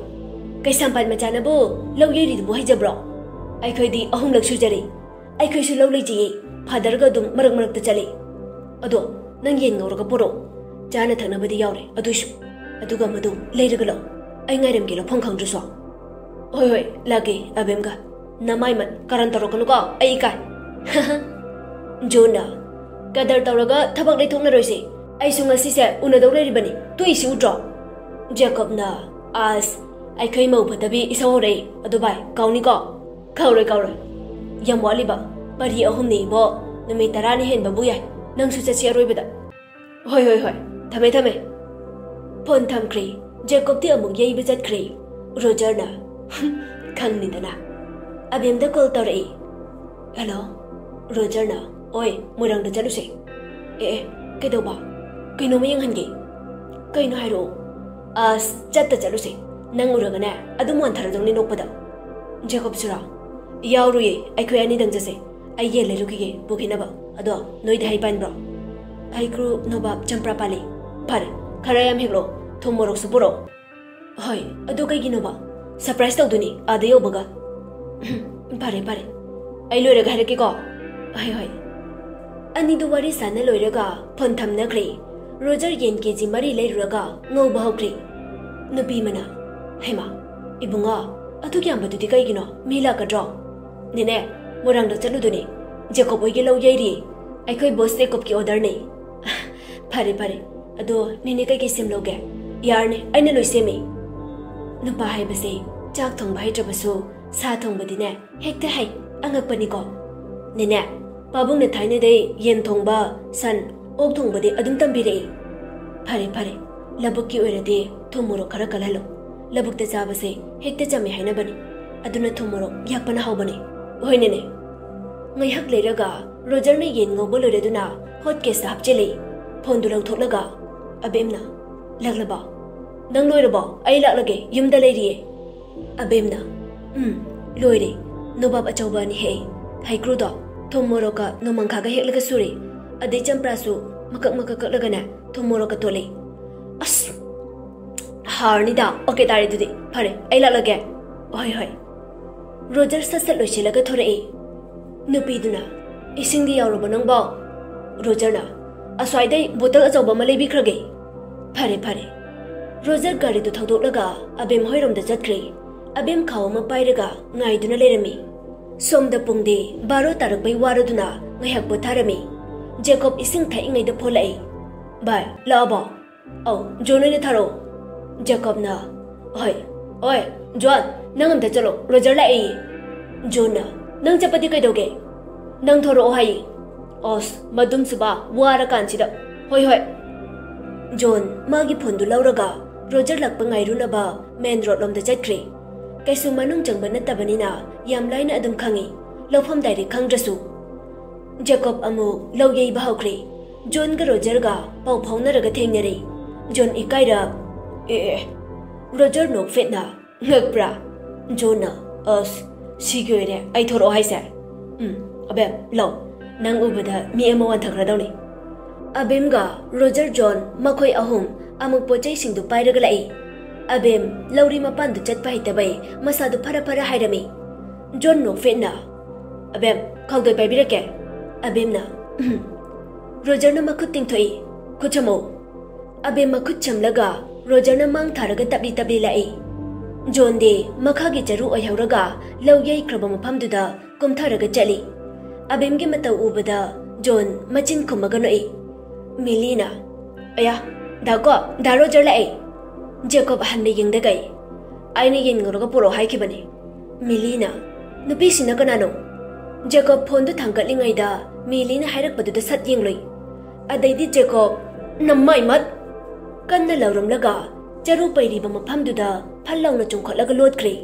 ꯀꯩꯁꯥꯝꯄꯥꯠ ꯃꯆꯥꯅꯕꯨ ꯂꯧ ꯌꯩꯔꯤꯗꯨꯕꯨ ꯍꯩꯖꯕ꯭ꯔꯣ? ꯑꯩꯈꯣꯏꯗꯤ ꯑꯍꯨꯝꯂꯛ ꯁꯨꯖꯔꯦ꯫ ꯑꯩꯈꯣꯏꯁꯨ ꯂꯧ ꯂꯩꯖꯩꯌꯦ, ꯐꯥꯗꯔꯒ ꯑꯗꯨꯝ ꯃꯔꯛ ꯃꯔꯛꯇ ꯆꯠꯂꯤ꯫ ꯑꯗꯣ ꯅꯪ ꯌꯦꯟ ꯉꯧꯔꯒ ꯄꯨꯔꯛꯑꯣ, ꯆꯥꯅ ꯊꯛꯅꯕꯗꯤ ꯌꯥꯎꯔꯦ ꯑꯗꯨꯏꯁꯨ꯫ ꯑꯗꯨꯒ ꯃꯗꯨ ꯂꯩꯔꯒ ꯂꯥꯛꯑꯣ, ꯑꯩ ꯉꯥꯏꯔꯝꯒꯦ ꯂꯧꯐꯝ ꯈꯪꯗ꯭ꯔꯁꯨ꯫" "ꯍꯣꯏ ꯍꯣꯏ, ꯂꯥꯛꯀꯦ ꯑꯕꯦꯝꯒ꯫ ꯅꯃꯥꯏꯃꯠ ꯀꯔꯟ ꯇꯧꯔꯛꯀꯅꯨꯀꯣ, ꯑꯩ ꯏꯀꯥꯏ꯫" ꯖꯣꯟꯅ, "ꯀꯗꯔ ꯇꯧꯔꯒ ꯊꯕꯛ ꯂꯩꯊꯣꯛꯅꯔꯣꯏꯁꯦ, ꯑꯩꯁꯨ ꯉꯁꯤꯁꯦ ꯎꯅꯗꯧ ꯂꯩꯔꯤꯕꯅꯤ, ꯇꯣꯛꯏꯁꯤ ꯎꯗ꯭ꯔꯣ?" ꯖꯦꯀꯣꯕꯅ, "ꯑꯁ, ꯑꯩꯈꯣꯏ ꯃꯧ ꯐꯠꯇꯕꯤ ꯏꯁꯧ ꯍꯧꯔꯛꯏ, ꯑꯗꯨ ꯚꯥꯏ, ꯀꯥꯎꯅꯤꯀꯣ?" "ꯀꯥꯎꯔꯣꯏ, ꯀꯥꯎꯔꯣꯏ꯫ ꯌꯥꯝ ꯋꯥꯠꯂꯤꯕ, ꯄꯔꯤ ꯑꯍꯨꯝꯅꯤ ꯏꯕꯣ, ꯅꯨꯃꯤꯠ ꯇꯔꯥꯅꯤ ꯍꯦꯟꯕꯕꯨ ꯌꯥꯏ꯫ ꯅꯪꯁꯨ ꯆꯠꯁꯤ ꯑꯔꯣꯏꯕꯗ꯫" "ꯍꯣꯏ, ꯍꯣꯏ, ꯍꯣꯏ, ꯊꯝꯃꯦ, ꯊꯝꯃꯦ꯫" ꯐꯣꯟ ꯊꯝꯈ꯭ꯔꯦ꯫ ꯖꯦꯀꯣꯕꯇꯤ ꯑꯃꯨꯛ ꯌꯩꯕ ꯆꯠꯈ꯭ꯔꯦ꯫ ꯔꯣꯖꯔꯅ, "ꯈꯪꯅꯤꯗꯅ"꯫ ꯑꯕꯦꯝꯗ ꯀꯣꯜ ꯇꯧꯔꯛꯏ꯫ "ꯍꯦꯜꯂꯣ"꯫ ꯔꯣꯖꯔꯅ, "ꯑꯣꯏ, ꯃꯣꯏꯔꯥꯡꯗ ꯆꯠꯂꯨꯁꯦ"꯫ "ꯑꯦ ꯑꯦ, ꯀꯩꯗꯧꯕ? ꯀꯩꯅꯣꯝꯃ ꯌꯦꯡꯍꯟꯒꯦ"꯫ "ꯀꯩꯅꯣ ꯍꯥꯏꯔꯛꯑꯣ"꯫ "ꯑꯁ, ꯆꯠꯇ ꯆꯠꯂꯨꯁꯦ꯫ ꯅꯪ ꯎꯔꯒꯅꯦ, ꯑꯗꯨꯝ ꯋꯥꯟꯊꯔꯗꯧꯅꯤ ꯅꯣꯛꯄꯗ"꯫ "ꯖꯦꯀꯣꯕꯁꯨꯔꯥ?" "ꯌꯥꯎꯔꯨꯏꯌꯦ, ꯑꯩꯈꯣꯏ ꯑꯅꯤꯗꯪ ꯆꯠꯁꯦ꯫ ꯑꯩ ꯌꯦꯟ ꯂꯩꯔꯨꯈꯤꯒꯦ ꯄꯨꯈꯤꯅꯕ꯫ ꯑꯗꯣ ꯅꯣꯏꯗꯤ ꯍꯩ ꯄꯥꯟꯕ꯭ꯔꯣ?" "ꯍꯩꯀ꯭ꯔꯨ, ꯅꯣꯕꯥꯞ, ꯆꯝꯄ꯭ꯔꯥ ꯄꯥꯜꯂꯤ"꯫ "ꯐꯔꯦ, ꯈꯔ ꯌꯥꯝ ꯍꯦꯛꯂꯛꯑꯣ, ꯊꯨꯝ ꯃꯣꯔꯣꯛꯁꯨ ꯄꯨꯔꯛꯑꯣ"꯫ "ꯍꯣꯏ, ꯑꯗꯨ ꯀꯩꯒꯤꯅꯣꯕ?" "ꯁꯔꯄ꯭ꯔꯥꯏꯖ ꯇꯧꯗꯣꯏꯅꯤ ꯑꯥꯗ ꯌꯧꯕꯒ"꯫ "ꯐꯔꯦ ꯐꯔꯦ, ꯑꯩ ꯂꯣꯏꯔꯒ ꯍꯥꯏꯔꯛꯀꯦꯀꯣ"꯫ "ꯍꯣꯏ ꯍꯣꯏ"꯫ ꯑꯅꯤꯗꯨ ꯋꯥꯔꯤ ꯁꯥꯟꯅ ꯂꯣꯏꯔꯒ ꯐꯣꯟ ꯊꯝꯅꯈ꯭ꯔꯦ꯫ ꯔꯣꯖꯔ ꯌꯦꯟ ꯀꯦ ꯖꯤ ꯃꯔꯤ ꯂꯩꯔꯨꯔꯒ ꯉꯧꯕ ꯍꯧꯈ꯭ꯔꯦ꯫ ꯅꯨꯄꯤ ꯑꯃꯅ, "ꯍꯩꯃꯥ, ꯏꯕꯨꯡꯉꯣ, ꯑꯗꯨꯛ ꯌꯥꯝꯕꯗꯨꯗꯤ ꯀꯩꯒꯤꯅꯣ? ꯃꯤ ꯂꯥꯛꯀꯗ꯭ꯔꯣ?" "ꯅꯦꯅꯦ, ꯃꯣꯏꯔꯥꯡꯗ ꯆꯠꯂꯨꯗꯨꯅꯤ꯫ ꯖꯦꯀꯣꯕ ꯍꯣꯏꯒꯤ ꯂꯧ ꯌꯩꯔꯤ꯫ ꯑꯩꯈꯣꯏ ꯕꯣꯁ ꯖꯦꯀꯣꯕꯀꯤ ꯑꯣꯔꯗꯔꯅꯤ"꯫ "ꯐꯔꯦ ꯐꯔꯦ, ꯑꯗꯣ ꯅꯦꯅꯦ ꯀꯩꯀꯩ ꯁꯦꯝꯂꯧꯒꯦ?" "ꯌꯥꯔꯅꯤ, ꯑꯩꯅ ꯂꯣꯏ ꯁꯦꯝꯃꯤ"꯫ ꯅꯨꯄꯥ ꯍꯥꯏꯕꯁꯦ ꯆꯥꯛ ꯊꯣꯡꯕ ꯍꯩꯇ꯭ꯔꯕꯁꯨ ꯁꯥ ꯊꯣꯡꯕꯗꯤꯅꯦ ꯍꯦꯛꯇ ꯍꯩ꯫ ꯑꯉꯛꯄꯅꯤꯀꯣ꯫ "ꯅꯦꯅꯦ, ꯄꯥꯕꯨꯡꯅ ꯊꯥꯏꯅꯗꯩ ꯌꯦꯟ ꯊꯣꯡꯕ, ꯁꯟ, ꯑꯣꯛ ꯊꯣꯡꯕꯗꯤ ꯑꯗꯨꯝ ꯇꯝꯕꯤꯔꯛꯏ"꯫ "ꯐꯔꯦ ꯐꯔꯦ, ꯂꯧꯕꯨꯛꯀꯤ ꯑꯣꯏꯔꯗꯤ ꯊꯨꯝ ꯃꯣꯔꯣꯛ ꯈꯔ ꯀꯜꯍꯜꯂꯣ꯫ ꯂꯧꯕꯨꯛꯇ ꯆꯥꯕꯁꯦ ꯍꯦꯛꯇ ꯆꯝꯃꯦ ꯍꯥꯏꯅꯕꯅꯤ꯫ ꯑꯗꯨꯅ ꯊꯨꯝ ꯃꯣꯔꯣꯛ ꯌꯥꯛꯄꯅ ꯍꯥꯎꯕꯅꯤ"꯫ "ꯍꯣꯏ ꯅꯦꯅꯦ"꯫ ꯉꯥꯏꯍꯥꯛ ꯂꯩꯔꯒ ꯔꯣꯖꯔꯅ ꯌꯦꯟ ꯉꯧꯕ ꯂꯣꯏꯔꯗꯨꯅ ꯍꯣꯠ ꯀꯦꯁꯇ ꯍꯥꯞꯆꯤꯜꯂꯤ꯫ ꯐꯣꯟꯗꯨ ꯂꯧꯊꯣꯛꯂꯒ ꯑꯕꯦꯝꯅ, "ꯂꯥꯛꯂꯕꯣ? ꯅꯪ ꯂꯣꯏꯔꯕꯣ? ꯑꯩ ꯂꯥꯛꯂꯒꯦ, ꯌꯨꯝꯗ ꯂꯩꯔꯤꯌꯦ"꯫ ꯑꯕꯦꯝꯅ, "ꯎꯝ, ꯂꯣꯏꯔꯦ꯫ ꯅꯣꯕꯥꯞ ꯑꯆꯧꯕ ꯑꯅꯤ ꯍꯦꯛꯑꯦ꯫ ꯍꯩꯀ꯭ꯔꯨꯗꯣ ꯊꯨꯝ ꯃꯣꯔꯣꯛꯀ ꯅꯣꯡꯃꯪꯈꯥꯒ ꯍꯦꯛꯂꯒ ꯁꯨꯔꯦ꯫ ꯑꯗꯩ ꯆꯝꯄ꯭ꯔꯥꯁꯨ ꯃꯀꯛ ꯃꯀꯛ ꯀꯛꯂꯒꯅꯦ ꯊꯨꯝ ꯃꯣꯔꯣꯛꯀ ꯇꯣꯠꯂꯦ꯫ ꯑꯁ, ꯍꯥꯎꯔꯅꯤꯗ꯫ ꯑꯣꯀꯦ, ꯇꯥꯔꯦ ꯑꯗꯨꯗꯤ꯫ ꯐꯔꯦ, ꯑꯩ ꯂꯥꯛꯂꯒꯦ"꯫ "ꯍꯣꯏ ꯍꯣꯏ"꯫ ꯔꯣꯖꯔ ꯁꯠ ꯁꯠ ꯂꯣꯏꯁꯤꯜꯂꯒ ꯊꯣꯔꯛꯏ꯫ ꯅꯨꯄꯤꯗꯨꯅ, "ꯏꯁꯤꯡꯗꯤ ꯌꯥꯎꯔꯕꯣ ꯅꯪꯕꯣ?" ꯔꯣꯖꯔꯅ, "ꯑꯁ꯭ꯋꯥꯏꯗꯩ ꯕꯣꯇꯜ ꯑꯆꯧꯕ ꯑꯃ ꯂꯩꯕꯤꯈ꯭ꯔꯒꯦ"꯫ "ꯐꯔꯦ ꯐꯔꯦ"꯫ ꯔꯣꯖꯔ ꯒꯥꯔꯤꯗꯨ ꯊꯧꯗꯣꯛꯂꯒ ꯑꯕꯦꯝ ꯍꯣꯏꯔꯣꯝꯗ ꯆꯠꯈ꯭ꯔꯦ꯫ ꯑꯕꯦꯝ ꯈꯥꯎ ꯑꯃ ꯄꯥꯏꯔꯒ ꯉꯥꯏꯗꯨꯅ ꯂꯩꯔꯝꯃꯤ꯫ ꯁꯣꯝꯗ ꯄꯨꯡꯗꯤ ꯕꯥꯔꯣ ꯇꯥꯔꯛꯄꯩ ꯋꯥꯔꯗꯨꯅ ꯉꯥꯏꯍꯥꯛ ꯄꯣꯊꯥꯔꯝꯃꯤ꯫ ꯖꯦꯀꯣꯕ ꯏꯁꯤꯡ ꯊꯛꯏꯉꯩꯗ ꯐꯣꯂꯛꯏ꯫ "ꯚꯥꯏ, ꯂꯥꯛꯑꯕꯣ?" "ꯑꯧ, ꯖꯣꯟ ꯑꯣꯏꯅ ꯊꯥꯔꯛꯑꯣ"꯫ ꯖꯦꯀꯣꯕꯅ, "ꯍꯣꯏ, ꯍꯣꯏ, ꯖꯣꯟ, ꯅꯪ ꯑꯝꯇ ꯆꯠꯂꯣ, ꯔꯣꯖꯔ ꯂꯥꯛꯑꯦꯌꯦ"꯫ ꯖꯣꯟꯅ, "ꯅꯪ ꯆꯠꯄꯗꯤ ꯀꯩꯗꯧꯒꯦ? ꯅꯪ ꯊꯣꯔꯛꯑꯣ ꯍꯥꯏꯌꯦ"꯫ "ꯑꯁ, ꯃꯗꯨꯝꯁꯨꯕ ꯋꯥꯔꯀꯥꯟꯁꯤꯗ꯫ ꯍꯣꯏ, ꯍꯣꯏ"꯫ ꯖꯣꯟ ꯃꯥꯒꯤ ꯐꯣꯟꯗꯨ ꯂꯧꯔꯒ ꯔꯣꯖꯔ ꯂꯥꯛꯄ ꯉꯥꯏꯔꯨꯅꯕ ꯃꯦꯟ ꯔꯣꯗ ꯂꯣꯝꯗ ꯆꯠꯈ꯭ꯔꯦ꯫ ꯀꯩꯁꯨ ꯃꯅꯨꯡ ꯆꯪꯕ ꯅꯠꯇꯕꯅꯤꯅ ꯌꯥꯝ ꯂꯥꯏꯅ ꯑꯗꯨꯝ ꯈꯪꯉꯤ, ꯂꯧꯐꯝ ꯗꯥꯏꯔꯦꯛ ꯈꯪꯗ꯭ꯔꯁꯨ꯫ ꯖꯦꯀꯣꯕ ꯑꯃꯨꯛ ꯂꯧ ꯌꯩꯕ ꯍꯧꯈ꯭ꯔꯦ꯫ ꯖꯣꯟꯒ ꯔꯣꯖꯔꯒ ꯄꯥꯎ ꯐꯥꯎꯅꯔꯒ ꯊꯦꯡꯅꯔꯦ꯫ ꯖꯣꯟ ꯏꯀꯥꯏꯔ, "ꯑꯦ, ꯑꯦ, ꯑꯦ, ꯔꯣꯖꯔ ꯅꯣꯛꯐꯦꯠꯅ ꯉꯛꯄ꯭ꯔꯥ?" ꯖꯣꯟꯅ, "ꯑꯁ, ꯁꯤꯒꯤ ꯑꯣꯏꯔꯦ ꯑꯩ ꯊꯣꯔꯛꯑꯣ ꯍꯥꯏꯁꯦ꯫ ꯎꯝ, ꯑꯕꯦꯝ, ꯂꯧ, ꯅꯪ ꯎꯕꯗ ꯃꯤ ꯑꯃ ꯋꯥꯟꯊꯈ꯭ꯔꯗꯧꯅꯤ꯫" ꯑꯕꯦꯝꯒ ꯔꯣꯖꯔ ꯖꯣꯟ ꯃꯈꯣꯏ ꯑꯍꯨꯝ ꯑꯃꯨꯛ ꯄꯣꯠꯆꯩꯁꯤꯡꯗꯨ ꯄꯥꯏꯔꯒ ꯂꯥꯛꯏ꯫ ꯑꯕꯦꯝ ꯂꯧꯔꯤ ꯃꯄꯥꯟꯗꯨ ꯆꯠꯄ ꯍꯩꯇꯕꯩ ꯃꯁꯥꯗꯨ ꯐꯔ ꯐꯔ ꯍꯥꯏꯔꯝꯃꯤ꯫ ꯖꯣꯟ ꯅꯣꯛꯐꯦꯠꯅ, "ꯑꯕꯦꯝ, ꯈꯥꯎꯗꯣꯏ ꯄꯥꯏꯕꯤꯔꯛꯀꯦ꯫" ꯑꯕꯦꯝꯅ, "ꯎꯝ꯫" ꯔꯣꯖꯔꯅ ꯃꯈꯨꯠ ꯇꯤꯡꯊꯣꯛꯏ꯫ "ꯈꯨꯠ ꯁꯝꯃꯨ꯫" ꯑꯕꯦꯝ ꯃꯈꯨꯠ ꯁꯝꯂꯒ ꯔꯣꯖꯔꯅ ꯃꯥꯡ ꯊꯥꯔꯒ ꯇꯞꯂꯤ ꯇꯞꯂꯤ ꯂꯥꯛꯏ꯫ ꯖꯣꯟꯗꯤ ꯃꯈꯥꯒꯤ ꯆꯔꯨ ꯑꯣꯏꯍꯧꯔꯒ ꯂꯧ ꯌꯩꯈ꯭ꯔꯕ ꯃꯐꯝꯗꯨꯗ ꯀꯨꯝꯊꯔꯒ ꯆꯠꯂꯤ꯫ ꯑꯕꯦꯝꯒꯤ ꯃꯇꯧ ꯎꯕꯗ ꯖꯣꯟ ꯃꯆꯤꯟ ꯈꯨꯝꯃꯒ ꯅꯣꯛꯏ꯫ ꯃꯤꯂꯤꯅ, "ꯑꯌꯥ, ꯗꯥ ꯀꯣ, ꯗꯥ ꯔꯣꯖꯔ ꯂꯥꯛꯑꯦ꯫" ꯖꯦꯀꯣꯕ ꯍꯟꯅ ꯌꯦꯡꯗꯒꯩ, "ꯑꯩꯅ ꯌꯦꯟ ꯉꯧꯔꯒ ꯄꯨꯔꯛꯑꯣ ꯍꯥꯏꯈꯤꯕꯅꯦ꯫" ꯃꯤꯂꯤꯅ, "ꯅꯨꯄꯤꯁꯤꯅ ꯀꯅꯥꯅꯣ?" ꯖꯦꯀꯣꯕ ꯐꯣꯟꯗꯨ ꯊꯥꯡꯒꯠꯂꯤꯉꯩꯗ ꯃꯤꯂꯤꯅ ꯍꯥꯏꯔꯛꯄꯗꯨꯗ ꯁꯠ ꯌꯦꯡꯂꯨꯏ꯫ ꯑꯗꯩꯗꯤ ꯖꯦꯀꯣꯕ, "ꯅꯃꯥꯏ ꯃꯠ!" ꯀꯟꯅ ꯂꯥꯎꯔꯝꯂꯒ ꯆꯔꯨ ꯄꯩꯔꯤꯕ ꯃꯐꯝꯗꯨꯗ ꯐꯠ ꯂꯥꯎꯅ ꯆꯣꯡꯈꯠꯂꯒ ꯂꯣꯠꯈ꯭ꯔꯦ꯫